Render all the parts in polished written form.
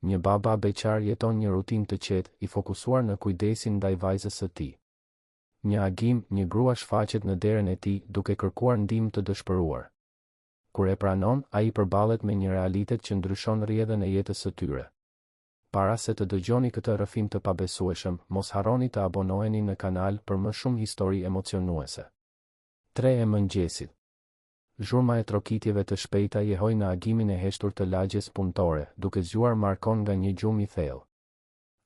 Një baba beqar jeton një rutinë të qetë, i fokusuar në kujdesin ndaj vajzës së tij. Një agim, një grua shfaqet në derën e tij, duke kërkuar ndihmë të dëshpëruar. Kur e pranon, ai përballet me një realitet që ndryshon rrjedhën e jetës së tyre. Para se të dëgjoni këtë rrëfim të pabesueshëm, mos harroni të abonoheni në kanal për më shumë histori emocionuese. 3 e mëngjesit. Zhurma e trokitjeve të shpejta jehoi në agimin e heshtur të lagjes punëtore, duke zgjuar Markon nga një gjumë i thellë.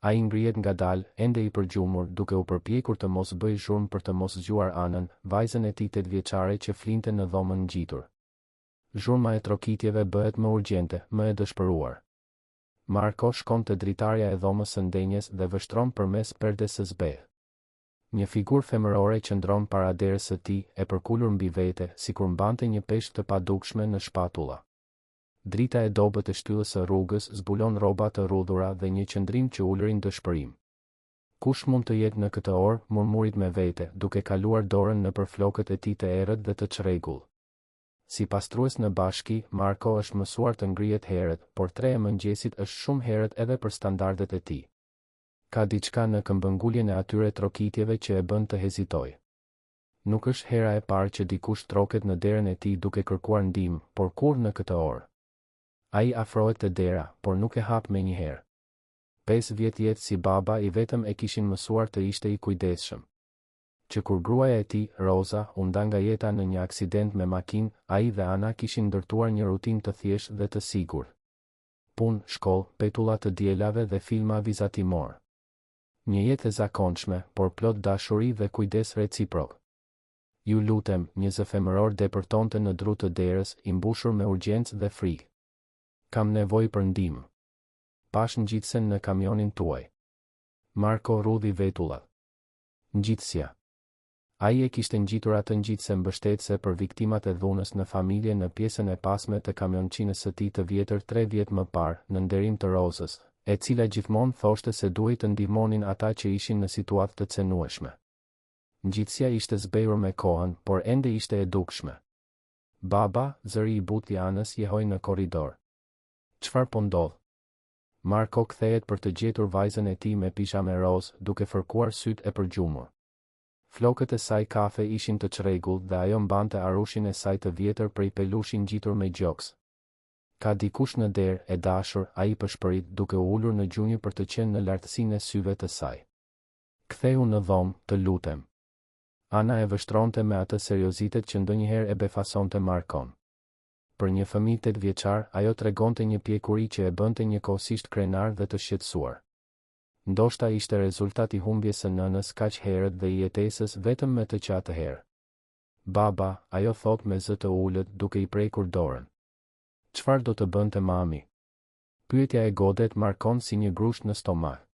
Ai ngrihet ngadalë, ende i përgjumur, duke u përpjekur të mos bëjë zhurmë për të mos zgjuar Anën, vajzën e tij tetëvjeçare që flinte në dhomën ngjitur. Zhurma e trokitjeve bëhet më urgjente, më e dëshpëruar. Marko shkon te dritarja e dhomës së ndenjes dhe vështron përmes perdes së zbehtë. Një figurë femërore qëndron para derës së tij, e përkulur mbi vete, sikur mbante një peshë të padukshme në shpatulla. Drita e dobët e shtyllës së rrugës zbulon rroba të rrudhura dhe një qëndrim që ulërin dëshpërim. Kush mund të jetë në këtë orë, murmurit me vete, duke kaluar dorën nëpër flokët e tij të errët dhe të çrregullt. Si pastrues në bashki, Marko është mësuar të ngrihet herët, por tre e mëngjesit është shumë herët edhe për standardet e tij. Ka diçka në këmbënguljen e atyre trokitjeve që e bën të hezitojë. Nuk është hera e parë që dikush troket në derën e tij duke kërkuar ndihmë, por kurrë në këtë orë. Ai afrohet te dera, por nuk e hap menjëherë. 5 vjet jetë si baba i vetëm e kishin mësuar të ishte i kujdesshëm. Që kur gruaja e tij, Roza, u nda nga jeta në një aksident me makinë, ai dhe Ana kishin ndërtuar një rutinë të thjeshtë dhe të sigurt. Punë, shkollë, petulla të dielave dhe filma vizatimorë. Një jetë e zakonshme, por plot dashuri dhe kujdes reciprok. Ju lutem, një zë femëror depërtonte në dru të derës, i mbushur me urgjencë dhe frikë. Kam nevojë për ndihmë. Pashë ngjitësen në kamionin tuaj. Marko rrudhi vetullat. Ngjitësja. Ai e kishte ngjitur atë ngjitëse mbështetëse për viktimat e dhunës në familje në pjesën e pasme të kamionçinës së tij të vjetër tre vjet më parë, në nderim të Rozës, e cila gjithmonë thoshte se duhej të ndihmonin ata që ishin në situatë të cenueshme. Ngjitësja ishte zbehur me kohën, por ende ishte e dukshme. Baba, zëri i butë i Anës jehoi në korridor. Çfarë po ndodh? Marko kthehet për të gjetur vajzën e tij me pizhame rozë, duke fërkuar sytë e përgjumur. Flokët e saj kafe ishin të çrregullt dhe ajo mbante arushin e saj të vjetër prej pelushi ngjitur me gjoks. Ka dikush në derë, e dashur, ai pëshpërit, duke u ulur në gjunjë për të qenë në lartësinë e syve të saj. Kthehu në dhomë, të lutem. Ana e vështronte me atë seriozitet që ndonjëherë e befasonte Markon. Për një fëmijë tetëvjeçar, ajo tregonte një pjekuri që e bënte njëkohësisht krenar dhe të shqetësuar. Ndoshta ishte rezultat i humbjes së nënës kaq herët dhe i jetesës vetëm me të që atëherë. Baba, ajo thotë me zë të ulët duke i prekur dorën. Çfarë do të bënte mami? Pyetja e godet Markon si një grusht në stomak.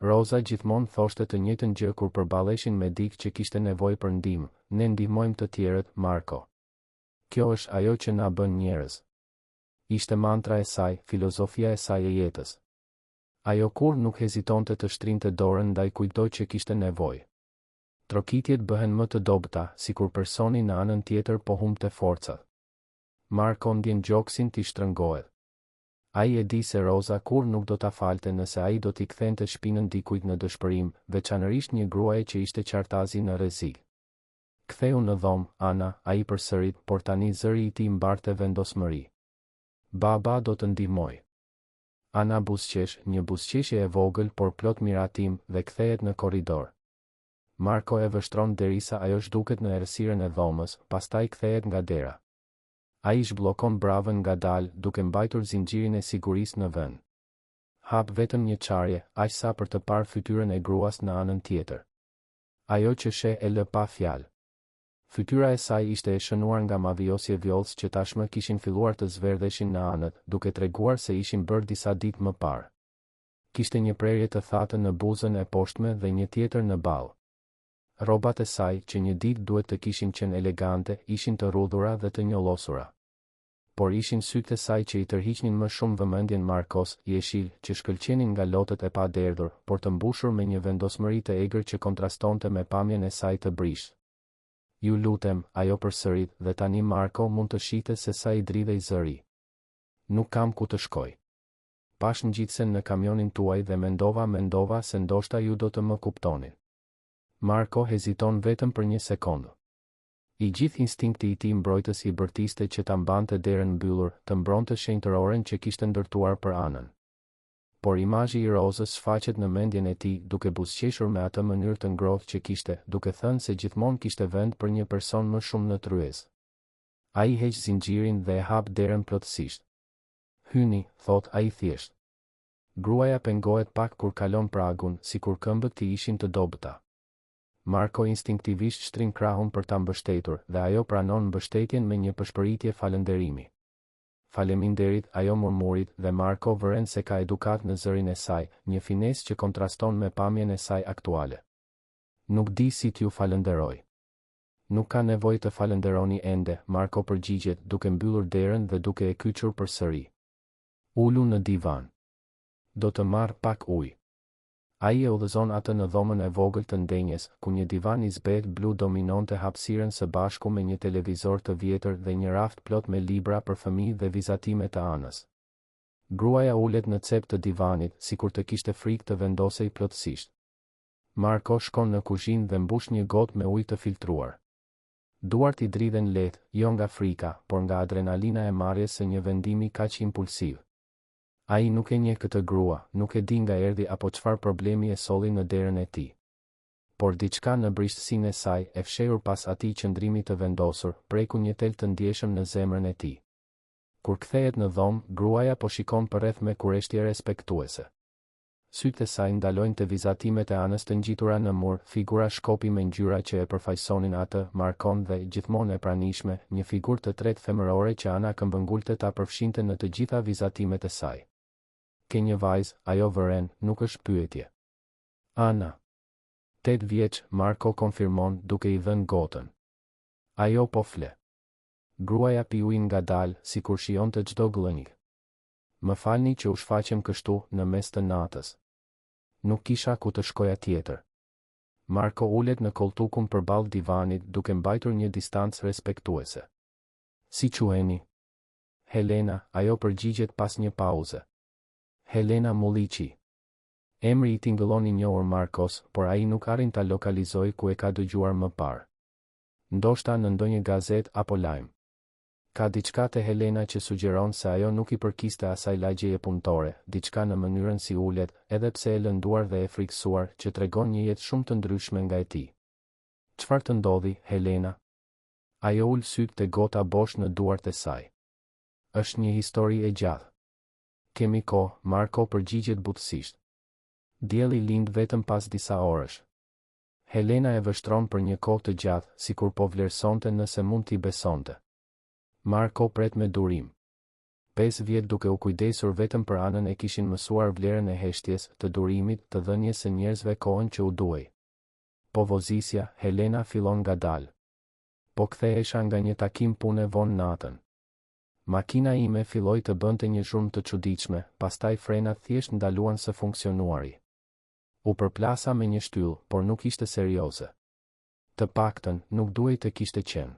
Roza gjithmonë thoshte të njëjtën gjë kur përballeshin me dikë që kishte nevojë për ndihmë, ne ndihmojmë të tjerët, Marko. Kjo është ajo që na bën njerëz. Ishte mantra e saj, filozofia e saj e jetës. Ajo kurrë nuk hezitonte të shtrinte dorën ndaj kujtdo që kishte nevojë. Trokitjet bëhen më të dobëta, sikur personi në anën tjetër po humbte forcat. Marko ndjen gjoksin t'i shtrëngohet. Ai e di se Roza kurrë nuk do ta falte nëse ai do t'i kthente shpinën dikujt në dëshpërim, veçanërisht një gruaje që ishte qartazi në rrezik. Kthehu në dhomë, Ana, ai përsërit, por tani zëri i tij mbarte vendosmëri. Baba do të ndihmojë. Ana buzëqesh, një buzëqeshje e vogël por plot miratim, dhe kthehet në korridor. Marko e vështron derisa ajo zhduket në errësirën e dhomës, pastaj kthehet nga dera. Ai zhbllokon bravën ngadalë, duke mbajtur zinxhirin e sigurisë në vend. Hap vetëm një çarje, aq sa për të parë fytyrën e gruas në anën tjetër. Ajo që sheh e lë pa fjalë. Fytyra e saj ishte e shënuar nga mavijosje vjollcë që tashmë kishin filluar të zverdheshin në anët, duke treguar se ishin bërë disa ditë më parë. Kishte një prerje të thatë në buzën e poshtme dhe një tjetër në ballë. Rrobat e saj, që një ditë duhet të kishin qenë elegante, ishin të rrudhura dhe të njollosura. Por ishin sytë e saj që i tërhiqnin më shumë vëmendjen Markos, jeshilë, që shkëlqenin nga lotët e paderdhur, por të mbushur me një vendosmëri të egër që kontrastonte me pamjen e saj të brishtë. Ju lutem, ajo përsërit, dhe tani Marko mund të shihte se sa i dridhej zëri. Nuk kam ku të shkoj. Pashë ngjitësen në kamionin tuaj dhe mendova mendova se ndoshta ju do të më kuptonit. Marko heziton vetëm për një sekondë. I gjithë instinkti i tij mbrojtës i bërtiste që ta mbante derën mbyllur, të mbronte shenjtëroren që kishte ndërtuar për Anën. Por imazhi i Rozës shfaqet në mendjen e tij, duke buzëqeshur me atë mënyrë të ngrohtë që kishte, duke thënë se gjithmonë kishte vend për një person më shumë në tryezë. Ai heq zinxhirin dhe e hap derën plotësisht. Hyni, thotë ai thjesht. Gruaja pengohet pak kur kalon pragun, sikur këmbët t'i ishin të dobëta. Marko instinktivisht shtrin krahun për ta mbështetur, dhe ajo pranon mbështetjen me një pëshpëritje falënderimi. Faleminderit, ajo murmurit, dhe Marko vëren se ka edukatë në zërin e saj, një finesë që kontraston me pamjen e saj aktuale. Nuk di si t'ju falënderoj. Nuk ka nevojë të falënderoni ende, Marko përgjigjet, duke mbyllur derën dhe duke e kyçur përsëri. Ulu në divan. Do të marr pak ujë. Ai e udhëzon atë në dhomën e vogël të ndenjes, ku një divan i zbehtë blu dominonte hapësirën së bashku me një televizor të vjetër dhe një raft plot me libra për fëmijë dhe vizatime të Anës. Gruaja ulet në cep të divanit, sikur të kishte frikë të vendosej plotësisht. Marko shkon në kuzhinë dhe mbush një gotë me ujë të filtruar. Duart i dridhen lehtë, jo nga frika, por nga adrenalina e marrjes së një vendimi kaq impulsiv. Ai nuk e njeh këtë grua, nuk e di nga erdhi apo çfarë problemi e solli në derën e tij. Por diçka në brishtësinë e saj, e fshehur pas atij qëndrimi të vendosur, preku një tel të ndjeshëm në zemrën e tij. Kur kthehet në dhomë, gruaja po shikon përreth me kureshtje respektuese. Sytë e saj ndalojnë te vizatimet e Anës të ngjitura në mur, figura shkopi me ngjyra që e përfaqësonin atë, Markon dhe, gjithmonë e pranishme, një figurë të tretë femërore që Ana këmbëngulte ta përfshinte në të gjitha vizatimet e saj. Ke një vajzë, ajo vëren, nuk është pyetje. Ana. Tetë vjeç, Marko konfirmon, duke i dhënë gotën. Ajo po fle. Gruaja pi ujin ngadalë, sikur shijonte çdo gllënjkë. Më falni që u shfaqem kështu, në mes të natës. Nuk kisha ku të shkoja tjetër. Marko ulet në kolltukun përballë divanit duke mbajtur një distancë respektuese. Si quheni? Helena, ajo përgjigjet pas një pauze. Helena Mulliqi. Emri i tingëllon i njohur Markos, por ai nuk arrin ta lokalizojë ku e ka dëgjuar më parë. Ndoshta në ndonjë gazetë apo lajm. Ka diçka te Helena që sugjeron se ajo nuk i përkiste asaj lagjeje punëtore, diçka në mënyrën si ulet, edhe pse e lënduar dhe e frikësuar, që tregon një jetë shumë të ndryshme nga e tij. Çfarë të ndodhi, Helena? Ajo ul sytë te gota bosh në duart e saj. Është një histori e gjatë. Kemi kohë, Marko përgjigjet butësisht. Dielli lind vetëm pas disa orësh. Helena e vështron për një kohë të gjatë, sikur po vlerësonte nëse mund t'i besonte. Marko pret me durim. Pesë vjet duke u kujdesur vetëm për Anën e kishin mësuar vlerën e heshtjes, të durimit, të dhënies së njerëzve kohën që u duhej. Po vozisja, Helena fillon ngadalë. Po kthehesha nga një takim pune vonë natën. Makina ime filloi të bënte një zhurmë të çuditshme, pastaj frenat thjesht ndaluan së funksionuari. U përplasa me një shtyllë, por nuk ishte serioze. Të paktën, nuk duhej të kishte qenë.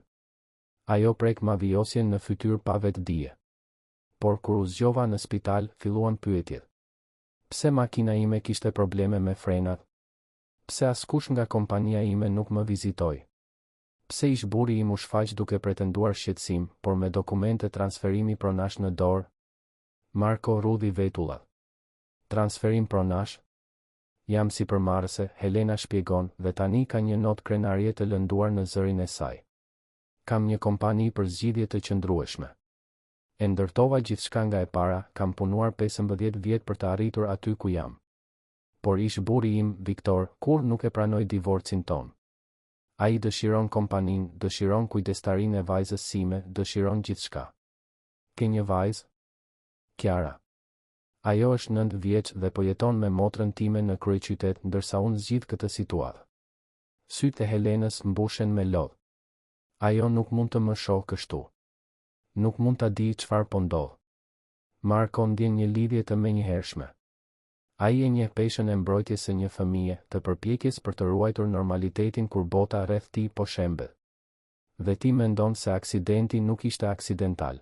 Ajo prek mavijosjen në fytyrë pa vetëdije. Por kur u zgjova në spital, filluan pyetjet. Pse makina ime kishte probleme me frenat? Pse askush nga kompania ime nuk më vizitoi? Pse ish-burri im u shfaq duke pretenduar shqetësim, por me dokumente transferimi pronash në dorë? Marko rrudhi vetullat. Transferim pronash? Jam sipërmarrëse, Helena shpjegon, dhe tani ka një notë krenarie të lënduar në zërin e saj. Kam një kompani për zgjidhje të qëndrueshme. E ndërtova gjithçka nga e para, kam punuar 15 vjet për të arritur aty ku jam. Por ish-burri im, Viktor, kurrë nuk e pranoi divorcin tonë. Ai dëshiron kompaninë, dëshiron kujdestarinë e vajzës sime, dëshiron gjithçka. Ke një vajzë? Kiara. Ajo është nëntë vjeç dhe po jeton me motrën time në kryeqytet ndërsa unë zgjidh këtë situatë. Sytë e Helenës mbushen me lot. Ajo nuk mund të më shohë kështu. Nuk mund ta dijë çfarë po ndodh. Marko ndjen një lidhje të menjëhershme. Ai e njeh peshën e mbrojtjes së një fëmije, të përpjekjes për të ruajtur normalitetin kur bota rreth tij po shembet. Dhe ti mendon se aksidenti nuk ishte aksidental.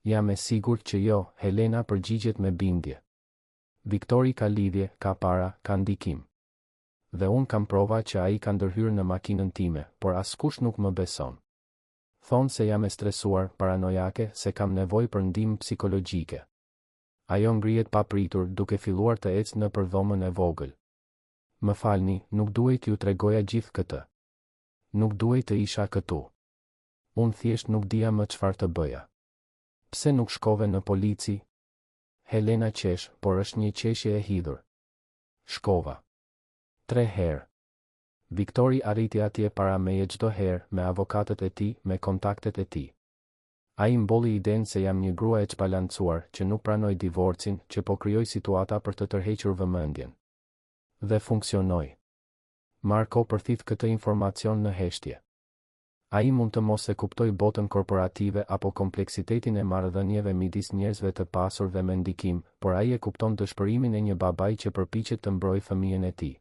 Jam e sigurt që jo, Helena përgjigjet me bindje. Viktori ka lidhje, ka para, ka ndikim. Dhe unë kam prova që ai ka ndërhyrë në makinën time, por askush nuk më beson. Thonë se jam e stresuar, paranojake, se kam nevojë për ndihmë psikologjike. Ajo ngrihet papritur, duke filluar të ecë nëpër dhomën e vogël. Më falni, nuk duhej t'ju tregoja gjithë këtë. Nuk duhej të isha këtu. Unë thjesht nuk dija më çfarë të bëja. Pse nuk shkove në polici? Helena qesh, por është një qeshje e hidhur. Shkova. Tre herë. Viktori arriti atje para meje çdo herë, me avokatët e tij, me kontaktet e tij. Ai mbolli idenë se jam një grua e çbalancuar, që nuk pranoj divorcin, që po krijoj situata për të tërhequr vëmendjen. Dhe funksionoi. Marko përthith këtë informacion në heshtje. Ai mund të mos e kuptojë botën korporative apo kompleksitetin e marrëdhënieve midis njerëzve të pasur dhe me ndikim, por ai e kupton dëshpërimin e një babai që përpiqet të mbrojë fëmijën e tij.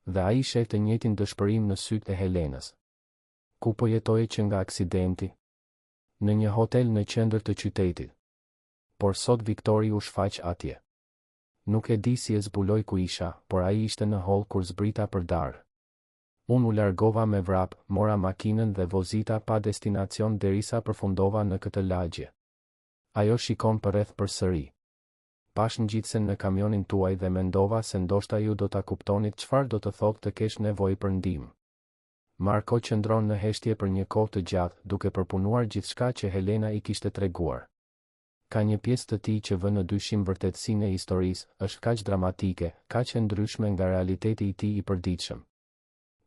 Dhe ai sheh të njëjtin dëshpërim në sytë e Helenës. Ku po jetoje që nga aksidenti? Në një hotel në qendër të qytetit. Por sot Viktori u shfaq atje. Nuk e di si e zbuloi ku isha, por ai ishte në holl kur zbrita për darkë. Unë u largova me vrap, mora makinën dhe vozita pa destinacion derisa përfundova në këtë lagje. Ajo shikon përreth përsëri. Pashë ngjitësen në kamionin tuaj dhe mendova se ndoshta ju do ta kuptonit çfarë do të thotë të kesh nevojë për ndihmë. Marko qëndron në heshtje për një kohë të gjatë, duke përpunuar gjithçka që Helena i kishte treguar. Ka një pjesë të tij që vë në dyshim vërtetësinë e historisë, është kaq dramatike, kaq e ndryshme nga realiteti i tij i përditshëm.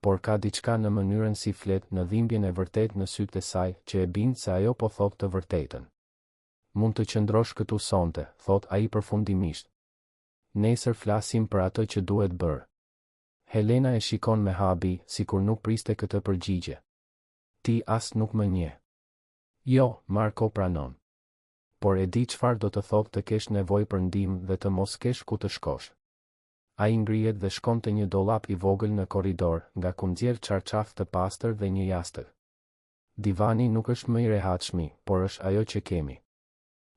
Por ka diçka në mënyrën si flet, në dhimbjen e vërtetë në sytë e saj, që e bind se ajo po thotë të vërtetën. Mund të qëndrosh këtu sonte, thotë ai përfundimisht. Nesër flasim për atë që duhet bërë. Helena e shikon me habi, sikur nuk priste këtë përgjigje. Ti as nuk më njeh. Jo, Marko pranon. Por e di çfarë do të thotë të kesh nevojë për ndihmë dhe të mos kesh ku të shkosh. Ai ngrihet dhe shkon te një dollap i vogël në korridor, nga ku nxjerr çarçaf të pastër dhe një jastëk. Divani nuk është më i rehatshmi, por është ajo që kemi.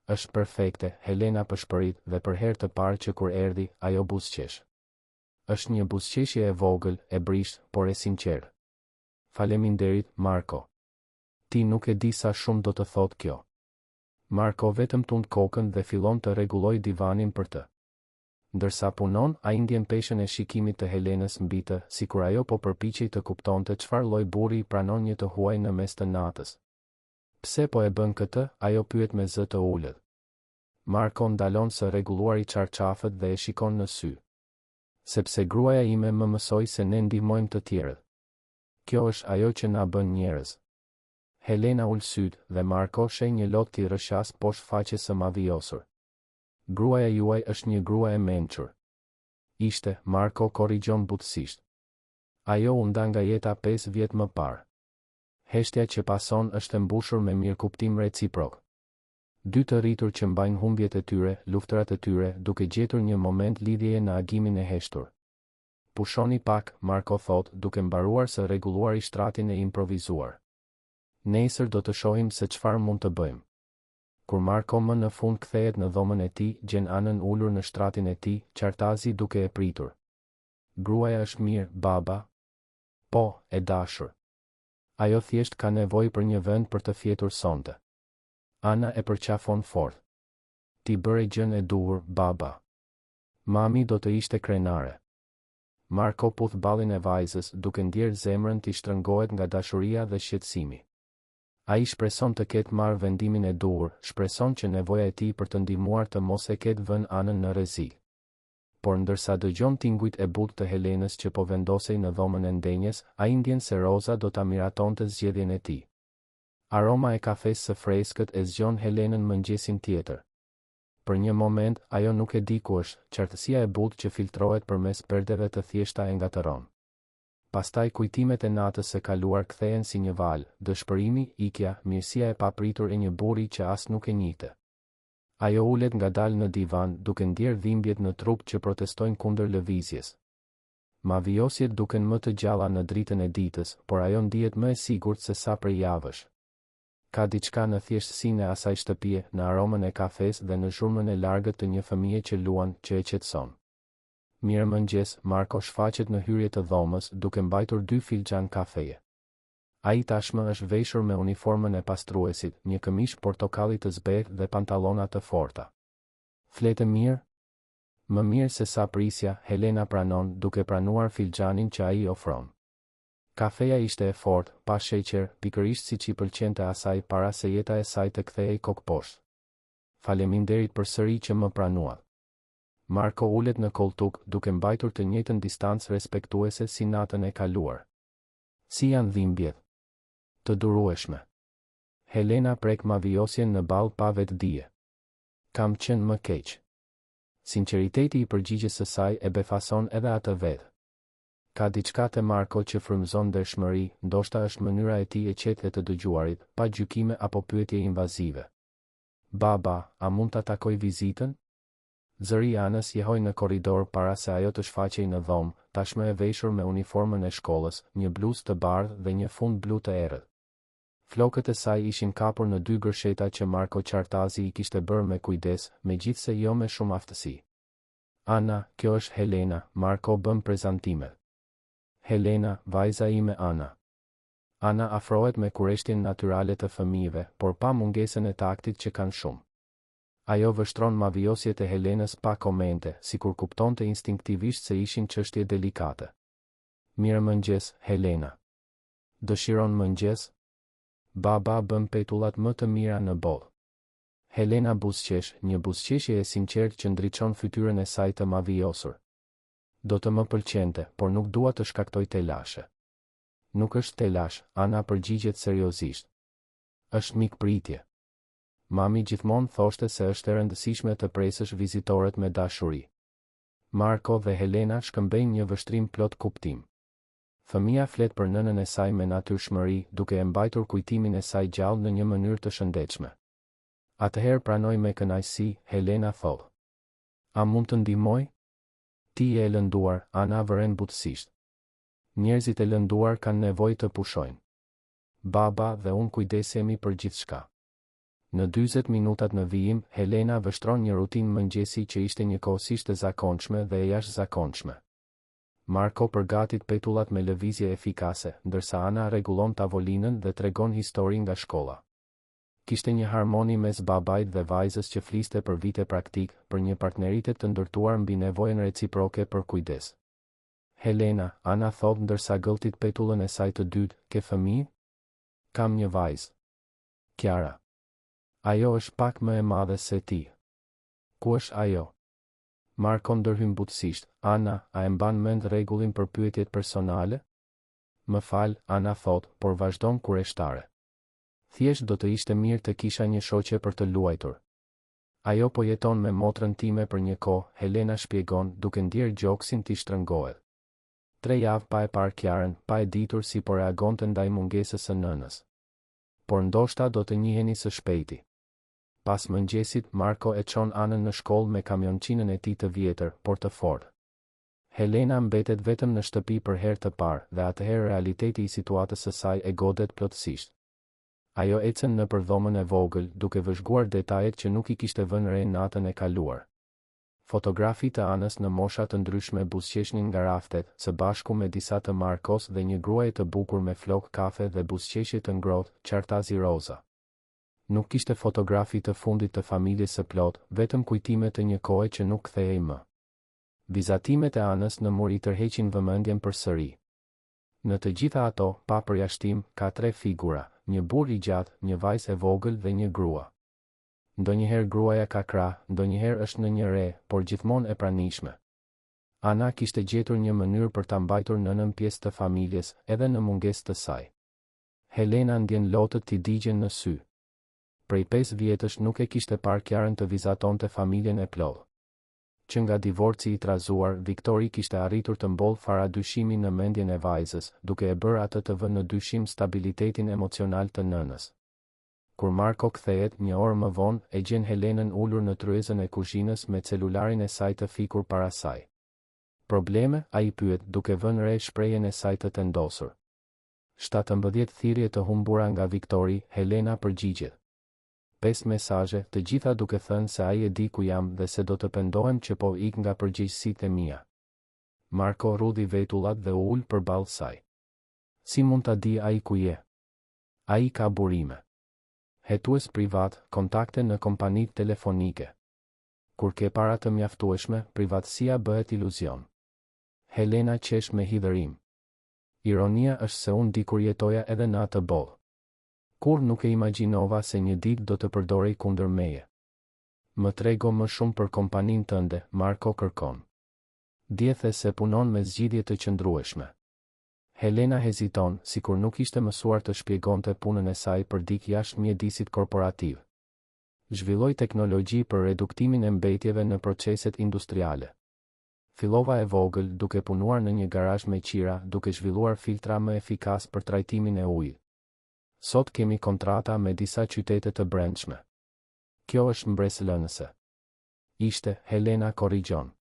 Është perfekte, Helena pëshpërit dhe për herë të parë që kur erdhi, ajo buzëqesh. Është një buzëqeshje e vogël, e brishtë, por e sinqertë. Faleminderit, Marko. Ti nuk e di sa shumë do të thotë kjo. Marko vetëm tund kokën dhe fillon të rregullojë divanin për të. Ndërsa punon, ai ndjen peshën e shikimit të Helenës mbi të, sikur ajo po përpiqej të kuptonte çfarë lloj burri pranon një të huaj në mes të natës. Pse po e bën këtë, ajo pyet me zë të ulët. Marko ndalon së rregulluari çarçafët dhe e shikon në sy. Sepse gruaja ime më mësoi se ne ndihmojmë të tjerët. Kjo është ajo që na bën njerëz. Helena ul sytë, dhe Marko sheh një lot t'i rrëshqasë poshtë faqes së mavijosur. Gruaja juaj është një grua e mençur. Ishte, Marko korrigjon butësisht. Ajo u nda nga jeta pesë vjet më parë. Heshtja që pason është e mbushur me mirëkuptim reciprok. Dy të rritur që mbajnë humbjet e tyre, luftërat e tyre, duke gjetur një moment lidhjeje në agimin e heshtur. Pushoni pak, Marko thotë, duke mbaruar së rregulluari shtratin e improvizuar. Nesër do të shohim se çfarë mund të bëjmë. Kur Marko më në fund kthehet në dhomën e tij, gjen Anën ulur në shtratin e tij, qartazi duke e pritur. Gruaja është mirë, baba? Po, e dashur. Ajo thjesht ka nevojë për një vend për të fjetur sonte. Ana e përqafon fort. Ti bëre gjënë e duhur, baba. Mami do të ishte krenare. Marko puth ballin e vajzës, duke ndjerë zemrën t'i shtrëngohet nga dashuria dhe shqetësimi. Ai shpreson të ketë marrë vendimin e duhur, shpreson që nevoja e tij për të ndihmuar të mos e ketë vënë Anën në rrezik. Por ndërsa dëgjon tingujt e butë të Helenës që po vendosej në dhomën e ndenjes, ai ndjen se Roza do ta miratonte zgjedhjen e tij. Aroma e kafesë së freskët e zgjon Helenën mëngjesin tjetër. Për një moment, ajo nuk e di ku është, qartësia e butë që filtrohet përmes perdeve të thjeshta e ngatërron. Pastaj kujtimet e natës së kaluar kthehen si një valë, dëshpërimi, ikja, mirësia e papritur e një burri që as nuk e njihte. Ajo ulet ngadalë në divan, duke ndjerë dhimbjet në trup që protestojnë kundër lëvizjes. Mavijosjet duken më të gjalla në dritën e ditës, por ajo ndihet më e sigurt se sa prej javësh. Ka diçka në thjeshtësinë e asaj shtëpie, në aromën e kafesë dhe në zhurmën e largët të një fëmije që luan, që e qetëson. Mirëmëngjes, Marko shfaqet në hyrje të dhomës, duke mbajtur dy filxhanë kafeje. Ai tashmë është veshur me uniformën e pastruesit, një këmishë portokalli të zbehtë dhe pantallona të forta. Flete mirë? Më mirë se sa prisja, Helena pranon, duke pranuar filxhanin që ai i ofron. Kafeja ishte e fortë, pa sheqer, pikërisht siç i pëlqente asaj para se jeta e saj të kthehej kokëposhtë. Faleminderit përsëri që më pranuat. Marko ulet në kolltuk, duke mbajtur të njëjtën distancë respektuese si natën e kaluar. Si janë dhimbjet? Të durueshme. Helena prek mavijosjen në ballë pa vetëdije. Kam qenë më keq. Sinqeriteti i përgjigjes së saj e befason edhe atë vetë. Ka diçka te Marko që frymëzon ndershmëri, ndoshta është mënyra e tij e qetë e të dëgjuarit, pa gjykime apo pyetje invazive. Baba, a mund ta takoj vizitën? Zëri i Anës jehoi në korridor para se ajo të shfaqej në dhomë, tashmë e veshur me uniformën e shkollës, një bluzë të bardhë dhe një fund blu të errët. Flokët e saj ishin kapur në dy gërsheta që Marko qartazi i kishte bërë me kujdes, megjithëse jo me shumë aftësi. Ana, kjo është Helena, Marko bën prezantimet. Helena, vajza ime Ana. Ana afrohet me kureshtjen natyrale të fëmijëve, por pa mungesën e taktit që kanë shumë. Ajo vështron mavijosjet e Helenës pa komente, sikur kuptonte instinktivisht se ishin çështje delikate. Mirëmëngjes, Helena. Dëshiron mëngjes? Baba bën petullat më të mira në botë. Helena buzëqesh, një buzëqeshje e sinqertë që ndriçon fytyrën e saj të mavijosur. Do të më pëlqente, por nuk dua të shkaktoj telashe. Nuk është telash, Ana përgjigjet seriozisht. Është mikpritje. Mami gjithmonë thoshte se është e rëndësishme të presësh vizitorët me dashuri. Marko dhe Helena shkëmbejnë një vështrim plot kuptim. Fëmija flet për nënën e saj me natyrshmëri, duke e mbajtur kujtimin e saj gjallë në një mënyrë të shëndetshme. Atëherë pranoj me kënaqësi, Helena thotë. A mund të ndihmoj? Ti je e lënduar, Ana vëren butësisht. Njerëzit e lënduar kanë nevojë të pushojnë. Baba dhe unë kujdesemi për gjithçka. Në 40 minutat në vijim, Helena vështron një rutinë mëngjesi që ishte njëkohësisht e zakonshme dhe e jashtëzakonshme. Marko përgatit petullat me lëvizje efikase, ndërsa Ana rregullon tavolinën dhe tregon histori nga shkolla. Kishte një harmoni mes babait dhe vajzës që fliste për vite praktikë, për një partneritet të ndërtuar mbi nevojën reciproke për kujdes. Helena, Ana thotë ndërsa gëlltit petullën e saj të dytë, ke fëmijë? Kam një vajzë. Kiara. Ajo është pak më e madhe se ti. Ku është ajo? Marko ndërhyn butësisht, Ana, a e mban mend rregullin për pyetjet personale? Më fal, Ana thotë, por vazhdon kureshtare. Thjesht do të ishte mirë të kisha një shoqe për të luajtur. Ajo po jeton me motrën time për një kohë, Helena shpjegon, duke ndjerë gjoksin t'i shtrëngohet. Tre javë pa e parë Kiarën, pa e ditur si po reagonte ndaj mungesës së nënës. Por ndoshta do të njiheni së shpejti. Pas mëngjesit, Marko e çon Anën në shkollë me kamionçinën e tij të vjetër, por të fortë. Helena mbetet vetëm në shtëpi për herë të parë, dhe atëherë realiteti i situatës së saj e godet plotësisht. Ajo ecën nëpër dhomën e vogël, duke vëzhguar detajet që nuk i kishte vënë re natën e kaluar. Fotografi të Anës në mosha të ndryshme buzëqeshnin nga raftet, së bashku me disa të Markos dhe një gruaje të bukur me flokë kafe dhe buzëqeshje të ngrohtë, qartazi roza. Nuk kishte fotografi të fundit të familjes së plotë, vetëm kujtime të një kohe që nuk kthehej më. Vizatimet e Anës në mur i tërheqin vëmendjen përsëri. Në të gjitha ato, pa përjashtim, ka tre figura, një burrë i gjatë, një vajzë e vogël dhe një grua. Ndonjëherë gruaja ka krahë, ndonjëherë është në një re, por gjithmonë e pranishme. Ana kishte gjetur një mënyrë për ta mbajtur nënën pjesë të familjes, edhe në mungesë të saj. Helena ndjen lotët t'i digjen në sy. Prej pesë vjetësh nuk e kishte parë Kiarën të vizatonte familjen e plotë. Që nga divorci i trazuar, Viktori kishte arritur të mbollë fara dyshimi në mendjen e vajzës, duke e bërë atë të vë në dyshim stabilitetin emocional të nënës. Kur Marko kthehet, një orë më vonë, e gjen Helenën ulur në tryezën e kuzhinës me celularin e saj të fikur para saj. Probleme? ai pyet, duke vënë re shprehjen e saj të tendosur. 17 thirrje të humbura nga Viktori, Helena përgjigjet. Pesë mesazhe, të gjitha duke thënë se ai e di ku jam dhe se do të pendohem që po ik nga përgjegjësitë e mia. Marko rrudhi vetullat dhe u ul përballë saj. Si mund ta dijë ai ku je? Ai ka burime. Hetues privatë, kontakte në kompanitë telefonike. Kur ke para të mjaftueshme, privatësia bëhet iluzion. Helena qesh me hidhërim. Ironia është se unë dikur jetoja edhe në atë botë. Kurrë nuk e imagjinova se një ditë do të përdorej kundër meje. Më trego më shumë për kompaninë tënde, Marko kërkon. Dje the se punon me zgjidhje të qëndrueshme. Helena heziton, sikur nuk ishte mësuar të shpjegonte punën e saj përditë jashtë mjedisit korporativ. Zhvilloj teknologji për reduktimin e mbetjeve në proceset industriale. Fillova e vogël, duke punuar në një garazh me qira, duke zhvilluar filtra më efikas për trajtimin e ujit. Sot kemi kontrata me disa qytete të brendshme. Kjo është mbresëlënëse. Ishte, Helena korrigjon.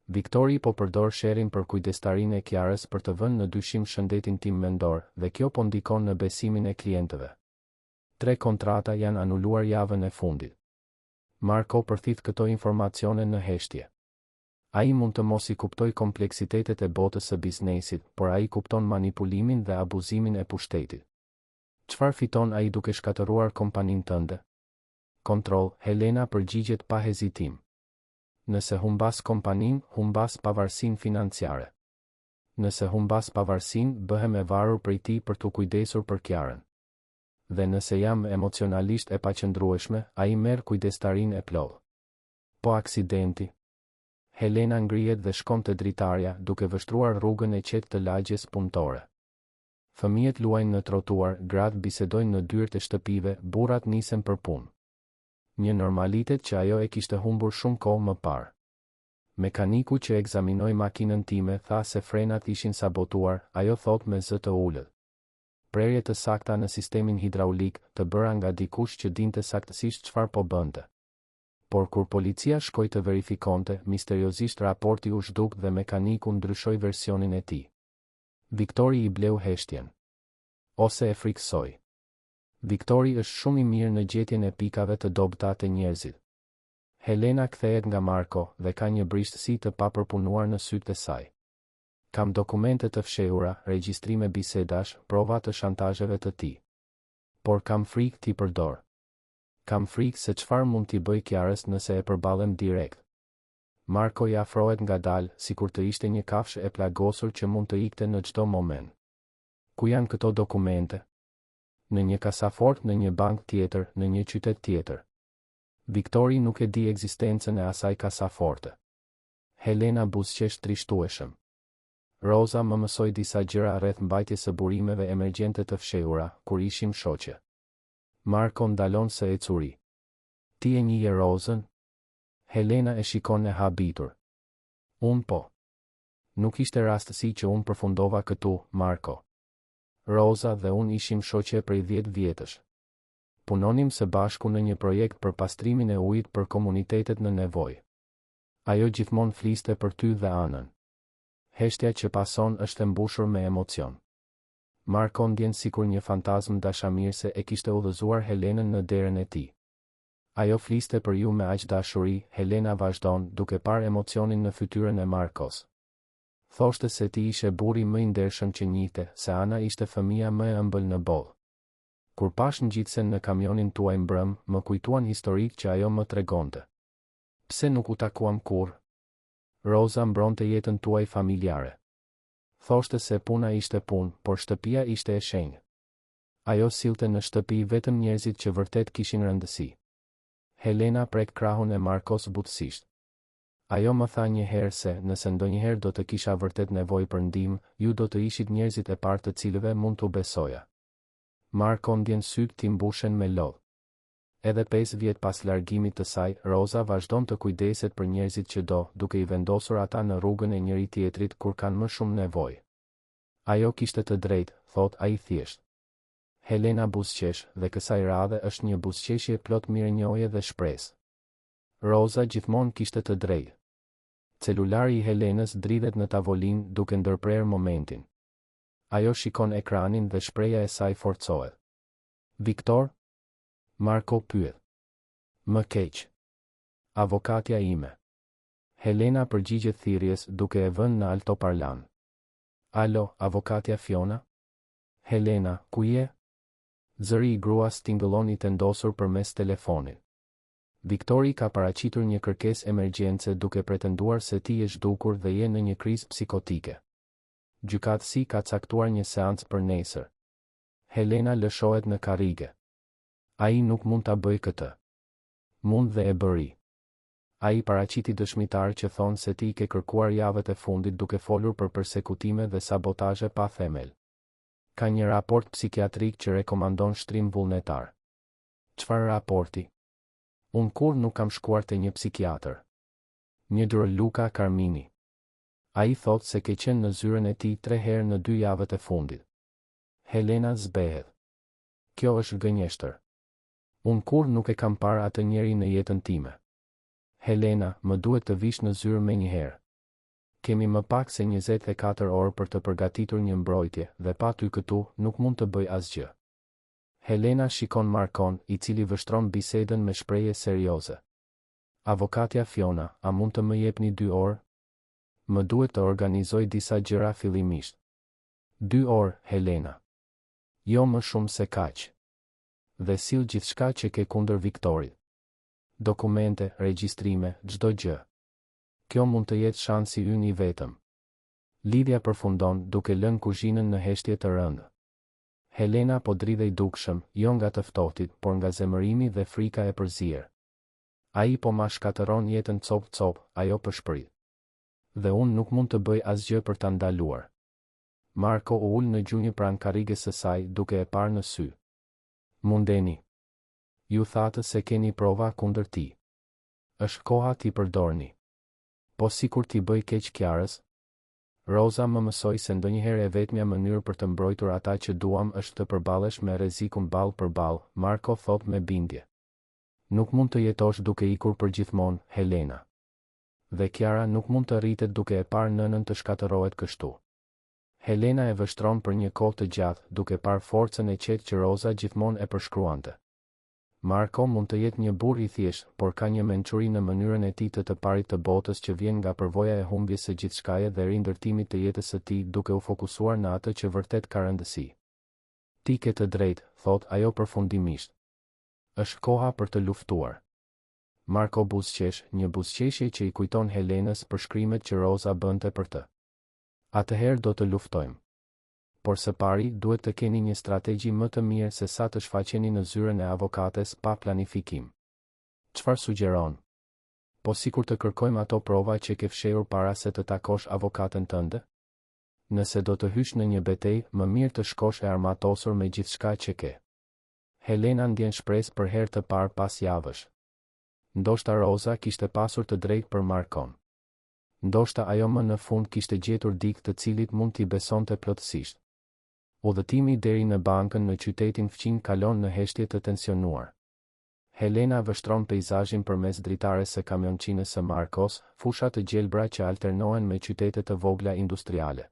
Viktori po përdor sherrin për kujdestarinë e Kiarës për të vënë në dyshim shëndetin tim mendor, dhe kjo po ndikon në besimin e klientëve. Tre kontrata janë anuluar javën e fundit. Marko përthith këto informacione në heshtje. Ai mund të mos i kuptojë kompleksitetet e botës së biznesit, por ai kupton manipulimin dhe abuzimin e pushtetit. Çfarë fiton ai duke shkatërruar kompaninë tënde? Kontroll, Helena përgjigjet pa hezitim. Nëse humbas kompaninë, humbas pavarësinë financiare. Nëse humbas pavarësinë, bëhem e varur prej tij për t'u kujdesur për Kiarën. Dhe nëse jam emocionalisht e paqëndrueshme, ai merr kujdestarinë e plotë. Po aksidenti? Helena ngrihet dhe shkon te dritarja, duke vështruar rrugën e qetë të lagjes punëtore. Fëmijët luajnë në trotuar, gratë bisedojnë në dyert e shtëpive, burrat nisen për punë. Një normalitet që ajo e kishte humbur shumë kohë më parë. Mekaniku që ekzaminoi makinën time tha se frenat ishin sabotuar, ajo thotë me zë të ulët. Prerje të sakta në sistemin hidraulik, të bëra nga dikush që dinte saktësisht çfarë po bënte. Por kur policia shkoi të verifikonte, misteriozisht raporti u zhduk dhe mekaniku ndryshoi versionin e tij. Viktori i bleu heshtjen. Ose e frikësoi. Viktori është shumë i mirë në gjetjen e pikave të dobëta te njerëzit. Helena kthehet nga Marko dhe ka një brishtësi të papërpunuar në sytë e saj. Kam dokumente të fshehura, regjistrime bisedash, prova të shantazheve të tij. Por kam frikë t'i përdor. Kam frikë se çfarë mund t'i bëj Kiarës nëse e përballem direkt. Marko i afrohet ngadalë, sikur të ishte një kafshë e plagosur që mund të ikte në çdo moment. Ku janë këto dokumente? Në një kasafortë në një bankë tjetër, në një qytet tjetër. Viktori nuk e di ekzistencën e asaj kasaforte. Helena buzëqesh trishtueshëm. Roza më mësoi disa gjëra rreth mbajtjes së burimeve emergjente të fshehura, kur ishim shoqe. Marko ndalon së ecuri. Ti e njihje Rozën? Helena e shikon e habitur. Unë po. Nuk ishte rastësi që unë përfundova këtu, Marko. Roza dhe unë ishim shoqe prej dhjetë vjetësh. Punonim së bashku në një projekt për pastrimin e ujit për komunitetet në nevojë. Ajo gjithmonë fliste për ty dhe Anën. Heshtja që pason është e mbushur me emocion. Marko ndjen sikur një fantazmë dashamirëse e kishte udhëzuar Helenën në derën e tij. Ajo fliste për ju me aq dashuri, Helena vazhdon, duke parë emocionin në fytyrën e Markos. Thoshte se ti ishe burri më i ndershëm që njihte, se Ana ishte fëmija më e ëmbël në botë. Kur pashë ngjitësen në kamionin tuaj mbrëmë, më kujtuan historitë që ajo më tregonte. Pse nuk u takuam kurrë? Roza mbronte jetën tuaj familjare. Thoshte se puna ishte punë, por shtëpia ishte e shenjtë. Ajo sillte në shtëpi vetëm njerëzit që vërtet kishin rëndësi. Helena prek krahun e Markos butësisht. Ajo më tha një herë se, nëse ndonjëherë do të kisha vërtet nevojë për ndihmë, ju do të ishit njerëzit e parë të cilëve mund t'u besoja. Marko ndjen sytë t'i mbushen me lot. Edhe pesë vjet pas largimit të saj, Roza vazhdon të kujdeset për njerëzit që do, duke i vendosur ata në rrugën e njëri-tjetrit kur kanë më shumë nevojë. Ajo kishte të drejtë, thotë ai thjesht. Helena buzëqesh, dhe kësaj radhe është një buzëqeshje plot mirënjohje dhe shpresë. Roza gjithmonë kishte të drejtë. Celulari i Helenës dridhet në tavolinë, duke ndërprerë momentin. Ajo shikon ekranin dhe shprehja e saj forcohet. Viktor? Marko pyet. Më keq. Avokatja ime. Helena përgjigjet thirrjes duke e vënë në altoparlant. Alo, avokatja Fiona? Helena, ku je? Zëri i gruas tingëllon i tendosur përmes telefonit. Viktori ka paraqitur një kërkesë emergjence duke pretenduar se ti je zhdukur dhe je në një krizë psikotike. Gjykatësi ka caktuar një seancë për nesër. Helena lëshohet në karrige. Ai nuk mund ta bëjë këtë. Mund dhe e bëri. Ai paraqiti dëshmitarë që thonë se ti i ke kërkuar javët e fundit duke folur për persekutime dhe sabotazhe pa themel. Ka një raport psikiatrik që rekomandon shtrim vullnetar. Çfarë raporti? Unë kurrë nuk kam shkuar te një psikiatër. Një Dr. Luca Carmini. Ai thotë se ke qenë në zyrën e tij tre herë në dy javët e fundit. Helena zbehet. Kjo është gënjeshtër. Unë kurrë nuk e kam parë atë njeri në jetën time. Helena, më duhet të vish në zyrë menjëherë. Kemi më pak se 24 orë për të përgatitur një mbrojtje, dhe pa ty këtu, nuk mund të bëj asgjë. Helena shikon Markon, i cili vështron bisedën me shprehje serioze. Avokatja Fiona, a mund të më jepni dy orë? Më duhet të organizoj disa gjëra fillimisht. Dy orë, Helena. Jo më shumë se kaq. Dhe sill gjithçka që ke kundër Viktorit. Dokumente, regjistrime, çdo gjë. Kjo mund të jetë shansi ynë i vetëm. Lidhja përfundon, duke lënë kuzhinën në heshtje të rëndë. Helena po dridhej dukshëm, jo nga të ftohtit, por nga zemërimi dhe frika e përzier. Ai po ma shkatërron jetën copë-copë, ajo pëshpërit. Dhe unë nuk mund të bëj asgjë për ta ndaluar. Marko u ul në gjunjë pranë karriges së saj, duke e parë në sy. Mundeni. Ju thatë se keni prova kundër tij. Është koha t'i përdorni. Po sikur t'i bëjë keq Kiarës? Roza më mësoi se ndonjëherë e vetmja mënyrë për të mbrojtur ata që duam është të përballesh me rrezikun ballë për ballë, Marko thotë me bindje. Nuk mund të jetosh duke ikur përgjithmonë, Helena. Dhe Kiara nuk mund të rritet duke e parë nënën të shkatërrohet kështu. Helena e vështron për një kohë të gjatë, duke parë forcën e qetë që Roza gjithmonë e përshkruante. Marko mund të jetë një burrë i thjeshtë, por ka një mençuri në mënyrën e tij të të parit të botës që vjen nga përvoja e humbjes së gjithçkaje dhe rindërtimit të jetës së tij duke u fokusuar në atë që vërtet ka rëndësi. Ti ke të drejtë, thotë ajo përfundimisht. Është koha për të luftuar. Marko buzëqesh, një buzëqeshje që i kujton Helenës përshkrimet që Roza bënte për të. Atëherë do të luftojmë. Por së pari, duhet të keni një strategji më të mirë se sa të shfaqeni në zyrën e avokates pa planifikim. Çfarë sugjeron? Po sikur të kërkojmë ato prova që ke fshehur para se të takosh avokaten tënde? Nëse do të hysh në një betejë, më mirë të shkosh e armatosur me gjithçka që ke. Helena ndjen shpresë për herë të parë pas javësh. Ndoshta Roza kishte pasur të drejtë për Markon. Ndoshta ajo më në fund kishte gjetur dikë të cilit mund t'i besonte plotësisht. Udhëtimi deri në bankën në qytetin fqinj kalon në heshtje të tensionuar. Helena vështron peizazhin përmes dritares së kamionçinës së Markos, fusha të gjelbra që alternohen me qytete të vogla industriale.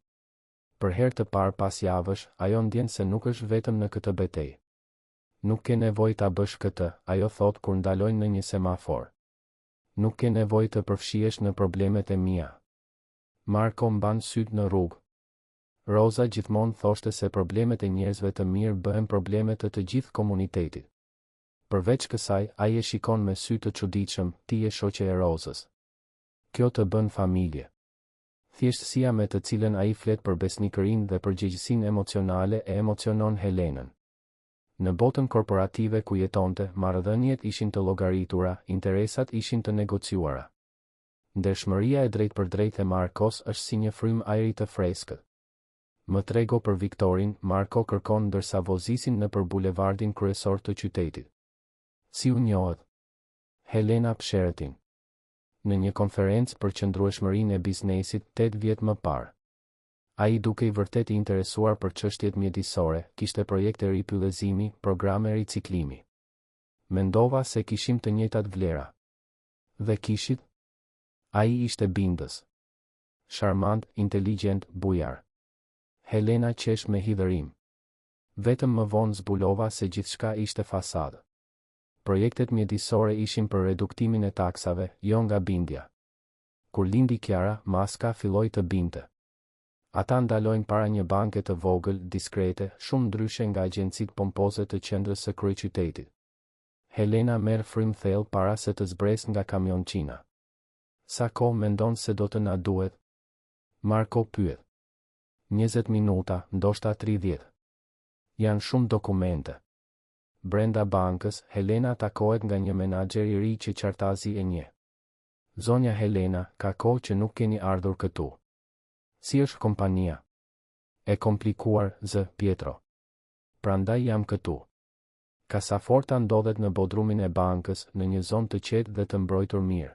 Për herë të parë pas javësh, ajo ndjen se nuk është vetëm në këtë betejë. Nuk ke nevojë ta bësh këtë, ajo thotë kur ndalojnë në një semafor. Nuk ke nevojë të përfshihesh në problemet e mia. Marko mban sytë në rrugë. Roza gjithmonë thoshte se problemet e njerëzve të mirë bëhen probleme të të gjithë komunitetit. Përveç kësaj, ai e shikon me sy të çuditshëm, ti je shoqe e Rozës. Kjo të bën familje. Thjeshtësia me të cilën ai flet për besnikërinë dhe përgjegjësinë emocionale e emocionon Helenën. Në botën korporative ku jetonte, marrëdhëniet ishin të llogaritura, interesat ishin të negociuara. Ndershmëria e drejtpërdrejtë e Markos është si një frymë ajri të freskët. Më trego për Viktorin, Marko kërkon ndërsa vozisin nëpër bulevardin kryesor të qytetit. Si u njohët? Helena psherëtin. Në një konferencë për qëndrueshmërinë e biznesit, tetë vjet më parë. Ai dukej vërtet i interesuar për çështjet mjedisore, kishte projekte ripyllëzimi, programe riciklimi. Mendova se kishim të njëjtat vlera. Dhe kishit? Ai ishte bindës. Sharmant, inteligjent, bujar. Helena qesh me hidhërim. Vetëm më vonë zbulova se gjithçka ishte fasadë. Projektet mjedisore ishin për reduktimin e taksave, jo nga bindja. Kur lindi Kiara, maska filloi të binte. Ata ndalojnë para një banke të vogël, diskrete, shumë ndryshe nga agjencitë pompoze të qendrës së kryeqytetit. Helena merr frymë thellë para se të zbresë nga kamionçina. Sa kohë mendon se do të na duhet? Marko pyet. 20 minuta, ndoshta 30. Janë shumë dokumente. Brenda bankës, Helena takohet nga një menaxher i ri që qartazi e njeh. Zonja Helena, ka kohë që nuk keni ardhur këtu. Si është kompania? E komplikuar, zë Pietro. Prandaj jam këtu. Kasaforta ndodhet në bodrumin e bankës, në një zonë të qetë dhe të mbrojtur mirë.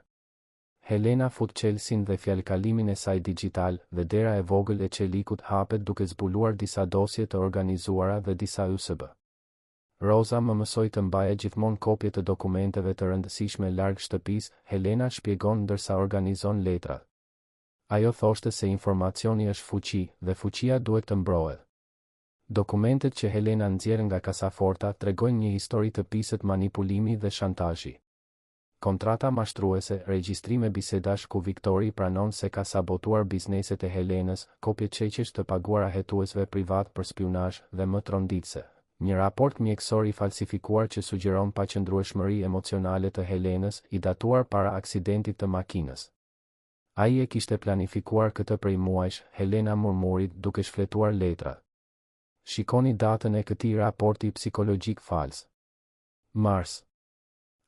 Helena fut çelësin dhe fjalëkalimin e saj dixhital, dhe dera e vogël e çelikut hapet duke zbuluar disa dosje të organizuara dhe disa USB. Roza më mësoi të mbaja gjithmonë kopje të dokumenteve të rëndësishme larg shtëpisë, Helena shpjegon ndërsa organizon letrat. Ajo thoshte se informacioni është fuqi, dhe fuqia duhet të mbrohet. Dokumentet që Helena nxjerr nga kasaforta tregojnë një histori të pisët manipulimi dhe shantazhi. Kontrata mashtruese, regjistrime bisedash ku Viktori pranon se ka sabotuar bizneset e Helenës, kopje çeqesh të paguara hetuesve privatë për spiunazh, dhe më tronditëse, një raport mjekësor i falsifikuar që sugjeron paqëndrueshmëri emocionale të Helenës, i datuar para aksidentit të makinës. Ai e kishte planifikuar këtë prej muajsh, Helena murmurit duke shfletuar letrat. Shikoni datën e këtij raporti psikologjik fals. Mars.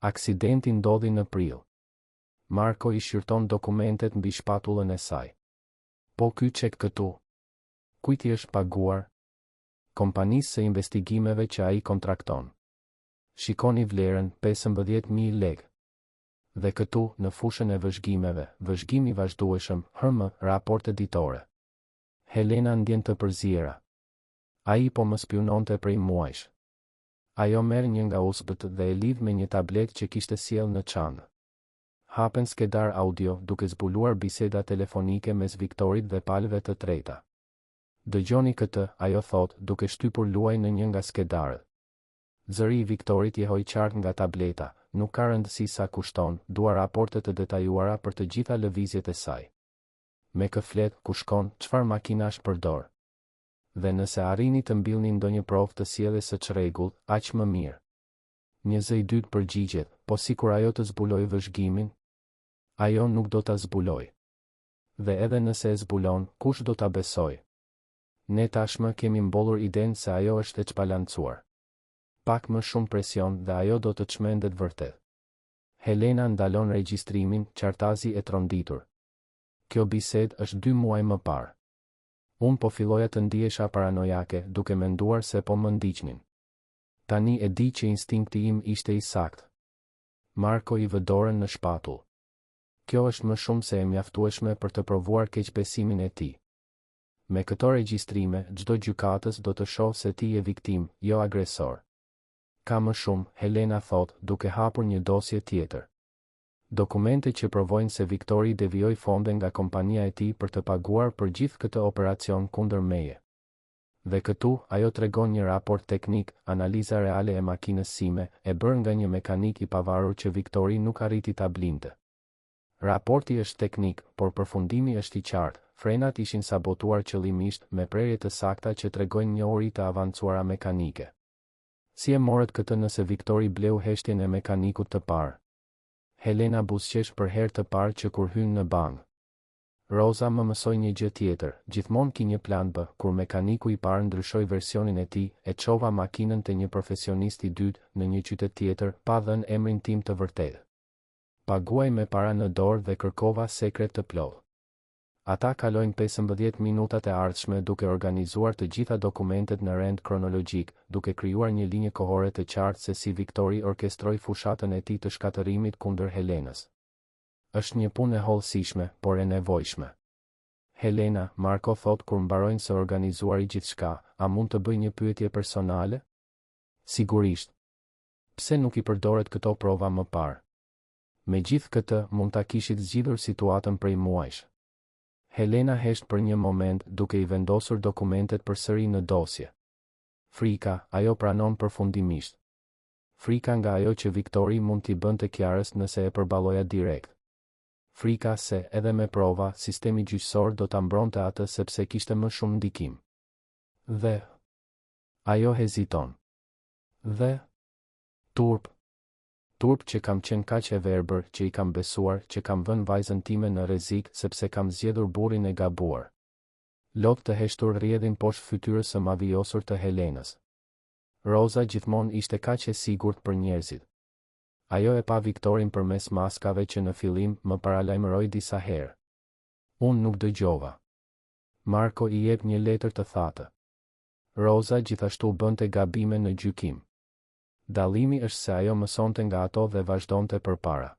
Aksidenti ndodhi në prill. Marko i shqyrton dokumentet mbi shpatullën e saj. Po ky çek këtu? Kujt i është paguar? Kompanisë së investigimeve që ai kontrakton. Shikoni vlerën, 15.000 lekë. Dhe këtu, në fushën e vëzhgimeve, vëzhgim i vazhdueshëm, HM, raporte ditore. Helena ndjen të përziera. Ai po më spiunonte prej muajsh. Ajo merr një nga USB-të dhe e lidh me një tabletë që kishte sjellë në çantë. Hapen skedarë audio, duke zbuluar biseda telefonike mes Viktorit dhe palëve të treta. Dëgjoni këtë, ajo thotë, duke shtypur luaj në një nga skedarët. Zëri i Viktorit jehoi qartë nga tableta, nuk ka rëndësi sa kushton, dua raporte të detajuara për të gjitha lëvizjet e saj. Me kë flet, ku shkon, çfarë makinash përdor. Dhe nëse arrini të mbillni ndonjë provë të sjelljes së çrregullt, aq më mirë. Një zë i dytë përgjigjet, po sikur ajo të zbulojë vëzhgimin? Ajo nuk do ta zbulojë. Dhe edhe nëse e zbulon, kush do ta besojë? Ne tashmë kemi mbollur idenë se ajo është e çbalancuar. Pak më shumë presion dhe ajo do të çmendet vërtet. Helena ndalon regjistrimin, qartazi e tronditur. Kjo bisedë është dy muaj më parë. Unë po filloja të ndihesha paranojake, duke menduar se po më ndiqnin. Tani e di që instinkti im ishte i saktë. Marko i vë dorën në shpatull. Kjo është më shumë se e mjaftueshme për të provuar keqbesimin e tij. Me këto regjistrime, çdo gjykatës do të shohë se ti je viktimë, jo agresor. Ka më shumë, Helena thotë, duke hapur një dosje tjetër. Dokumente që provojnë se Viktori devijoi fonde nga kompania e tij për të paguar për gjithë këtë operacion kundër meje. Dhe këtu, ajo tregon një raport teknik, analiza reale e makinës sime, e bërë nga një mekanik i pavarur që Viktori nuk arriti ta blinte. Raporti është teknik, por përfundimi është i qartë, frenat ishin sabotuar qëllimisht, me prerje të sakta që tregojnë njohuri të avancuara mekanike. Si e morët këtë nëse Viktori bleu heshtjen e mekanikut të parë? Helena buzëqesh për herë të parë që kur hyn në bankë. Roza më mësoi një gjë tjetër, gjithmonë ki një plan B, kur mekaniku i parë ndryshoi versionin e tij, e çova makinën te një profesionist i dytë, në një qytet tjetër, pa dhënë emrin tim të vërtetë. Paguaj me para në dorë dhe kërkova sekret të plotë. Ata kalojnë 15 minutat e ardhshme duke organizuar të gjitha dokumentet në rend kronologjik, duke krijuar një linjë kohore të qartë se si Viktori orkestroi fushatën e tij të shkatërrimit kundër Helenës. Është një punë e hollësishme, por e nevojshme. Helena, Marko thotë kur mbarojnë së organizuari gjithçka, a mund të bëj një pyetje personale? Sigurisht. Pse nuk i përdorët këto prova më parë? Me gjithë këtë, mund ta kishit zgjidhur situatën prej muajsh. Helena hesht për një moment duke i vendosur dokumentet përsëri në dosje. Frika, ajo pranon përfundimisht. Frika nga ajo që Viktori mund t'i bënte Kiarës nëse e përballoja direkt. Frika se, edhe me prova, sistemi gjyqësor do ta mbronte atë sepse kishte më shumë ndikim. Dhe. Ajo heziton. Dhe. Turp. Turp që kam qenë kaq e verbër, që i kam besuar, që kam vënë vajzën time në rrezik, sepse kam zgjedhur burrin e gabuar. Lot të heshtur rrjedhin poshtë fytyrës së mavijosur të Helenës. Roza gjithmonë ishte kaq e sigurt për njerëzit. Ajo e pa Viktorin përmes maskave që në fillim më paralajmëroi disa herë. Unë nuk dëgjova. Marko i jep një letër të thatë. Roza gjithashtu bënte gabime në gjykim. Dallimi është se ajo mësonte nga ato dhe vazhdonte përpara.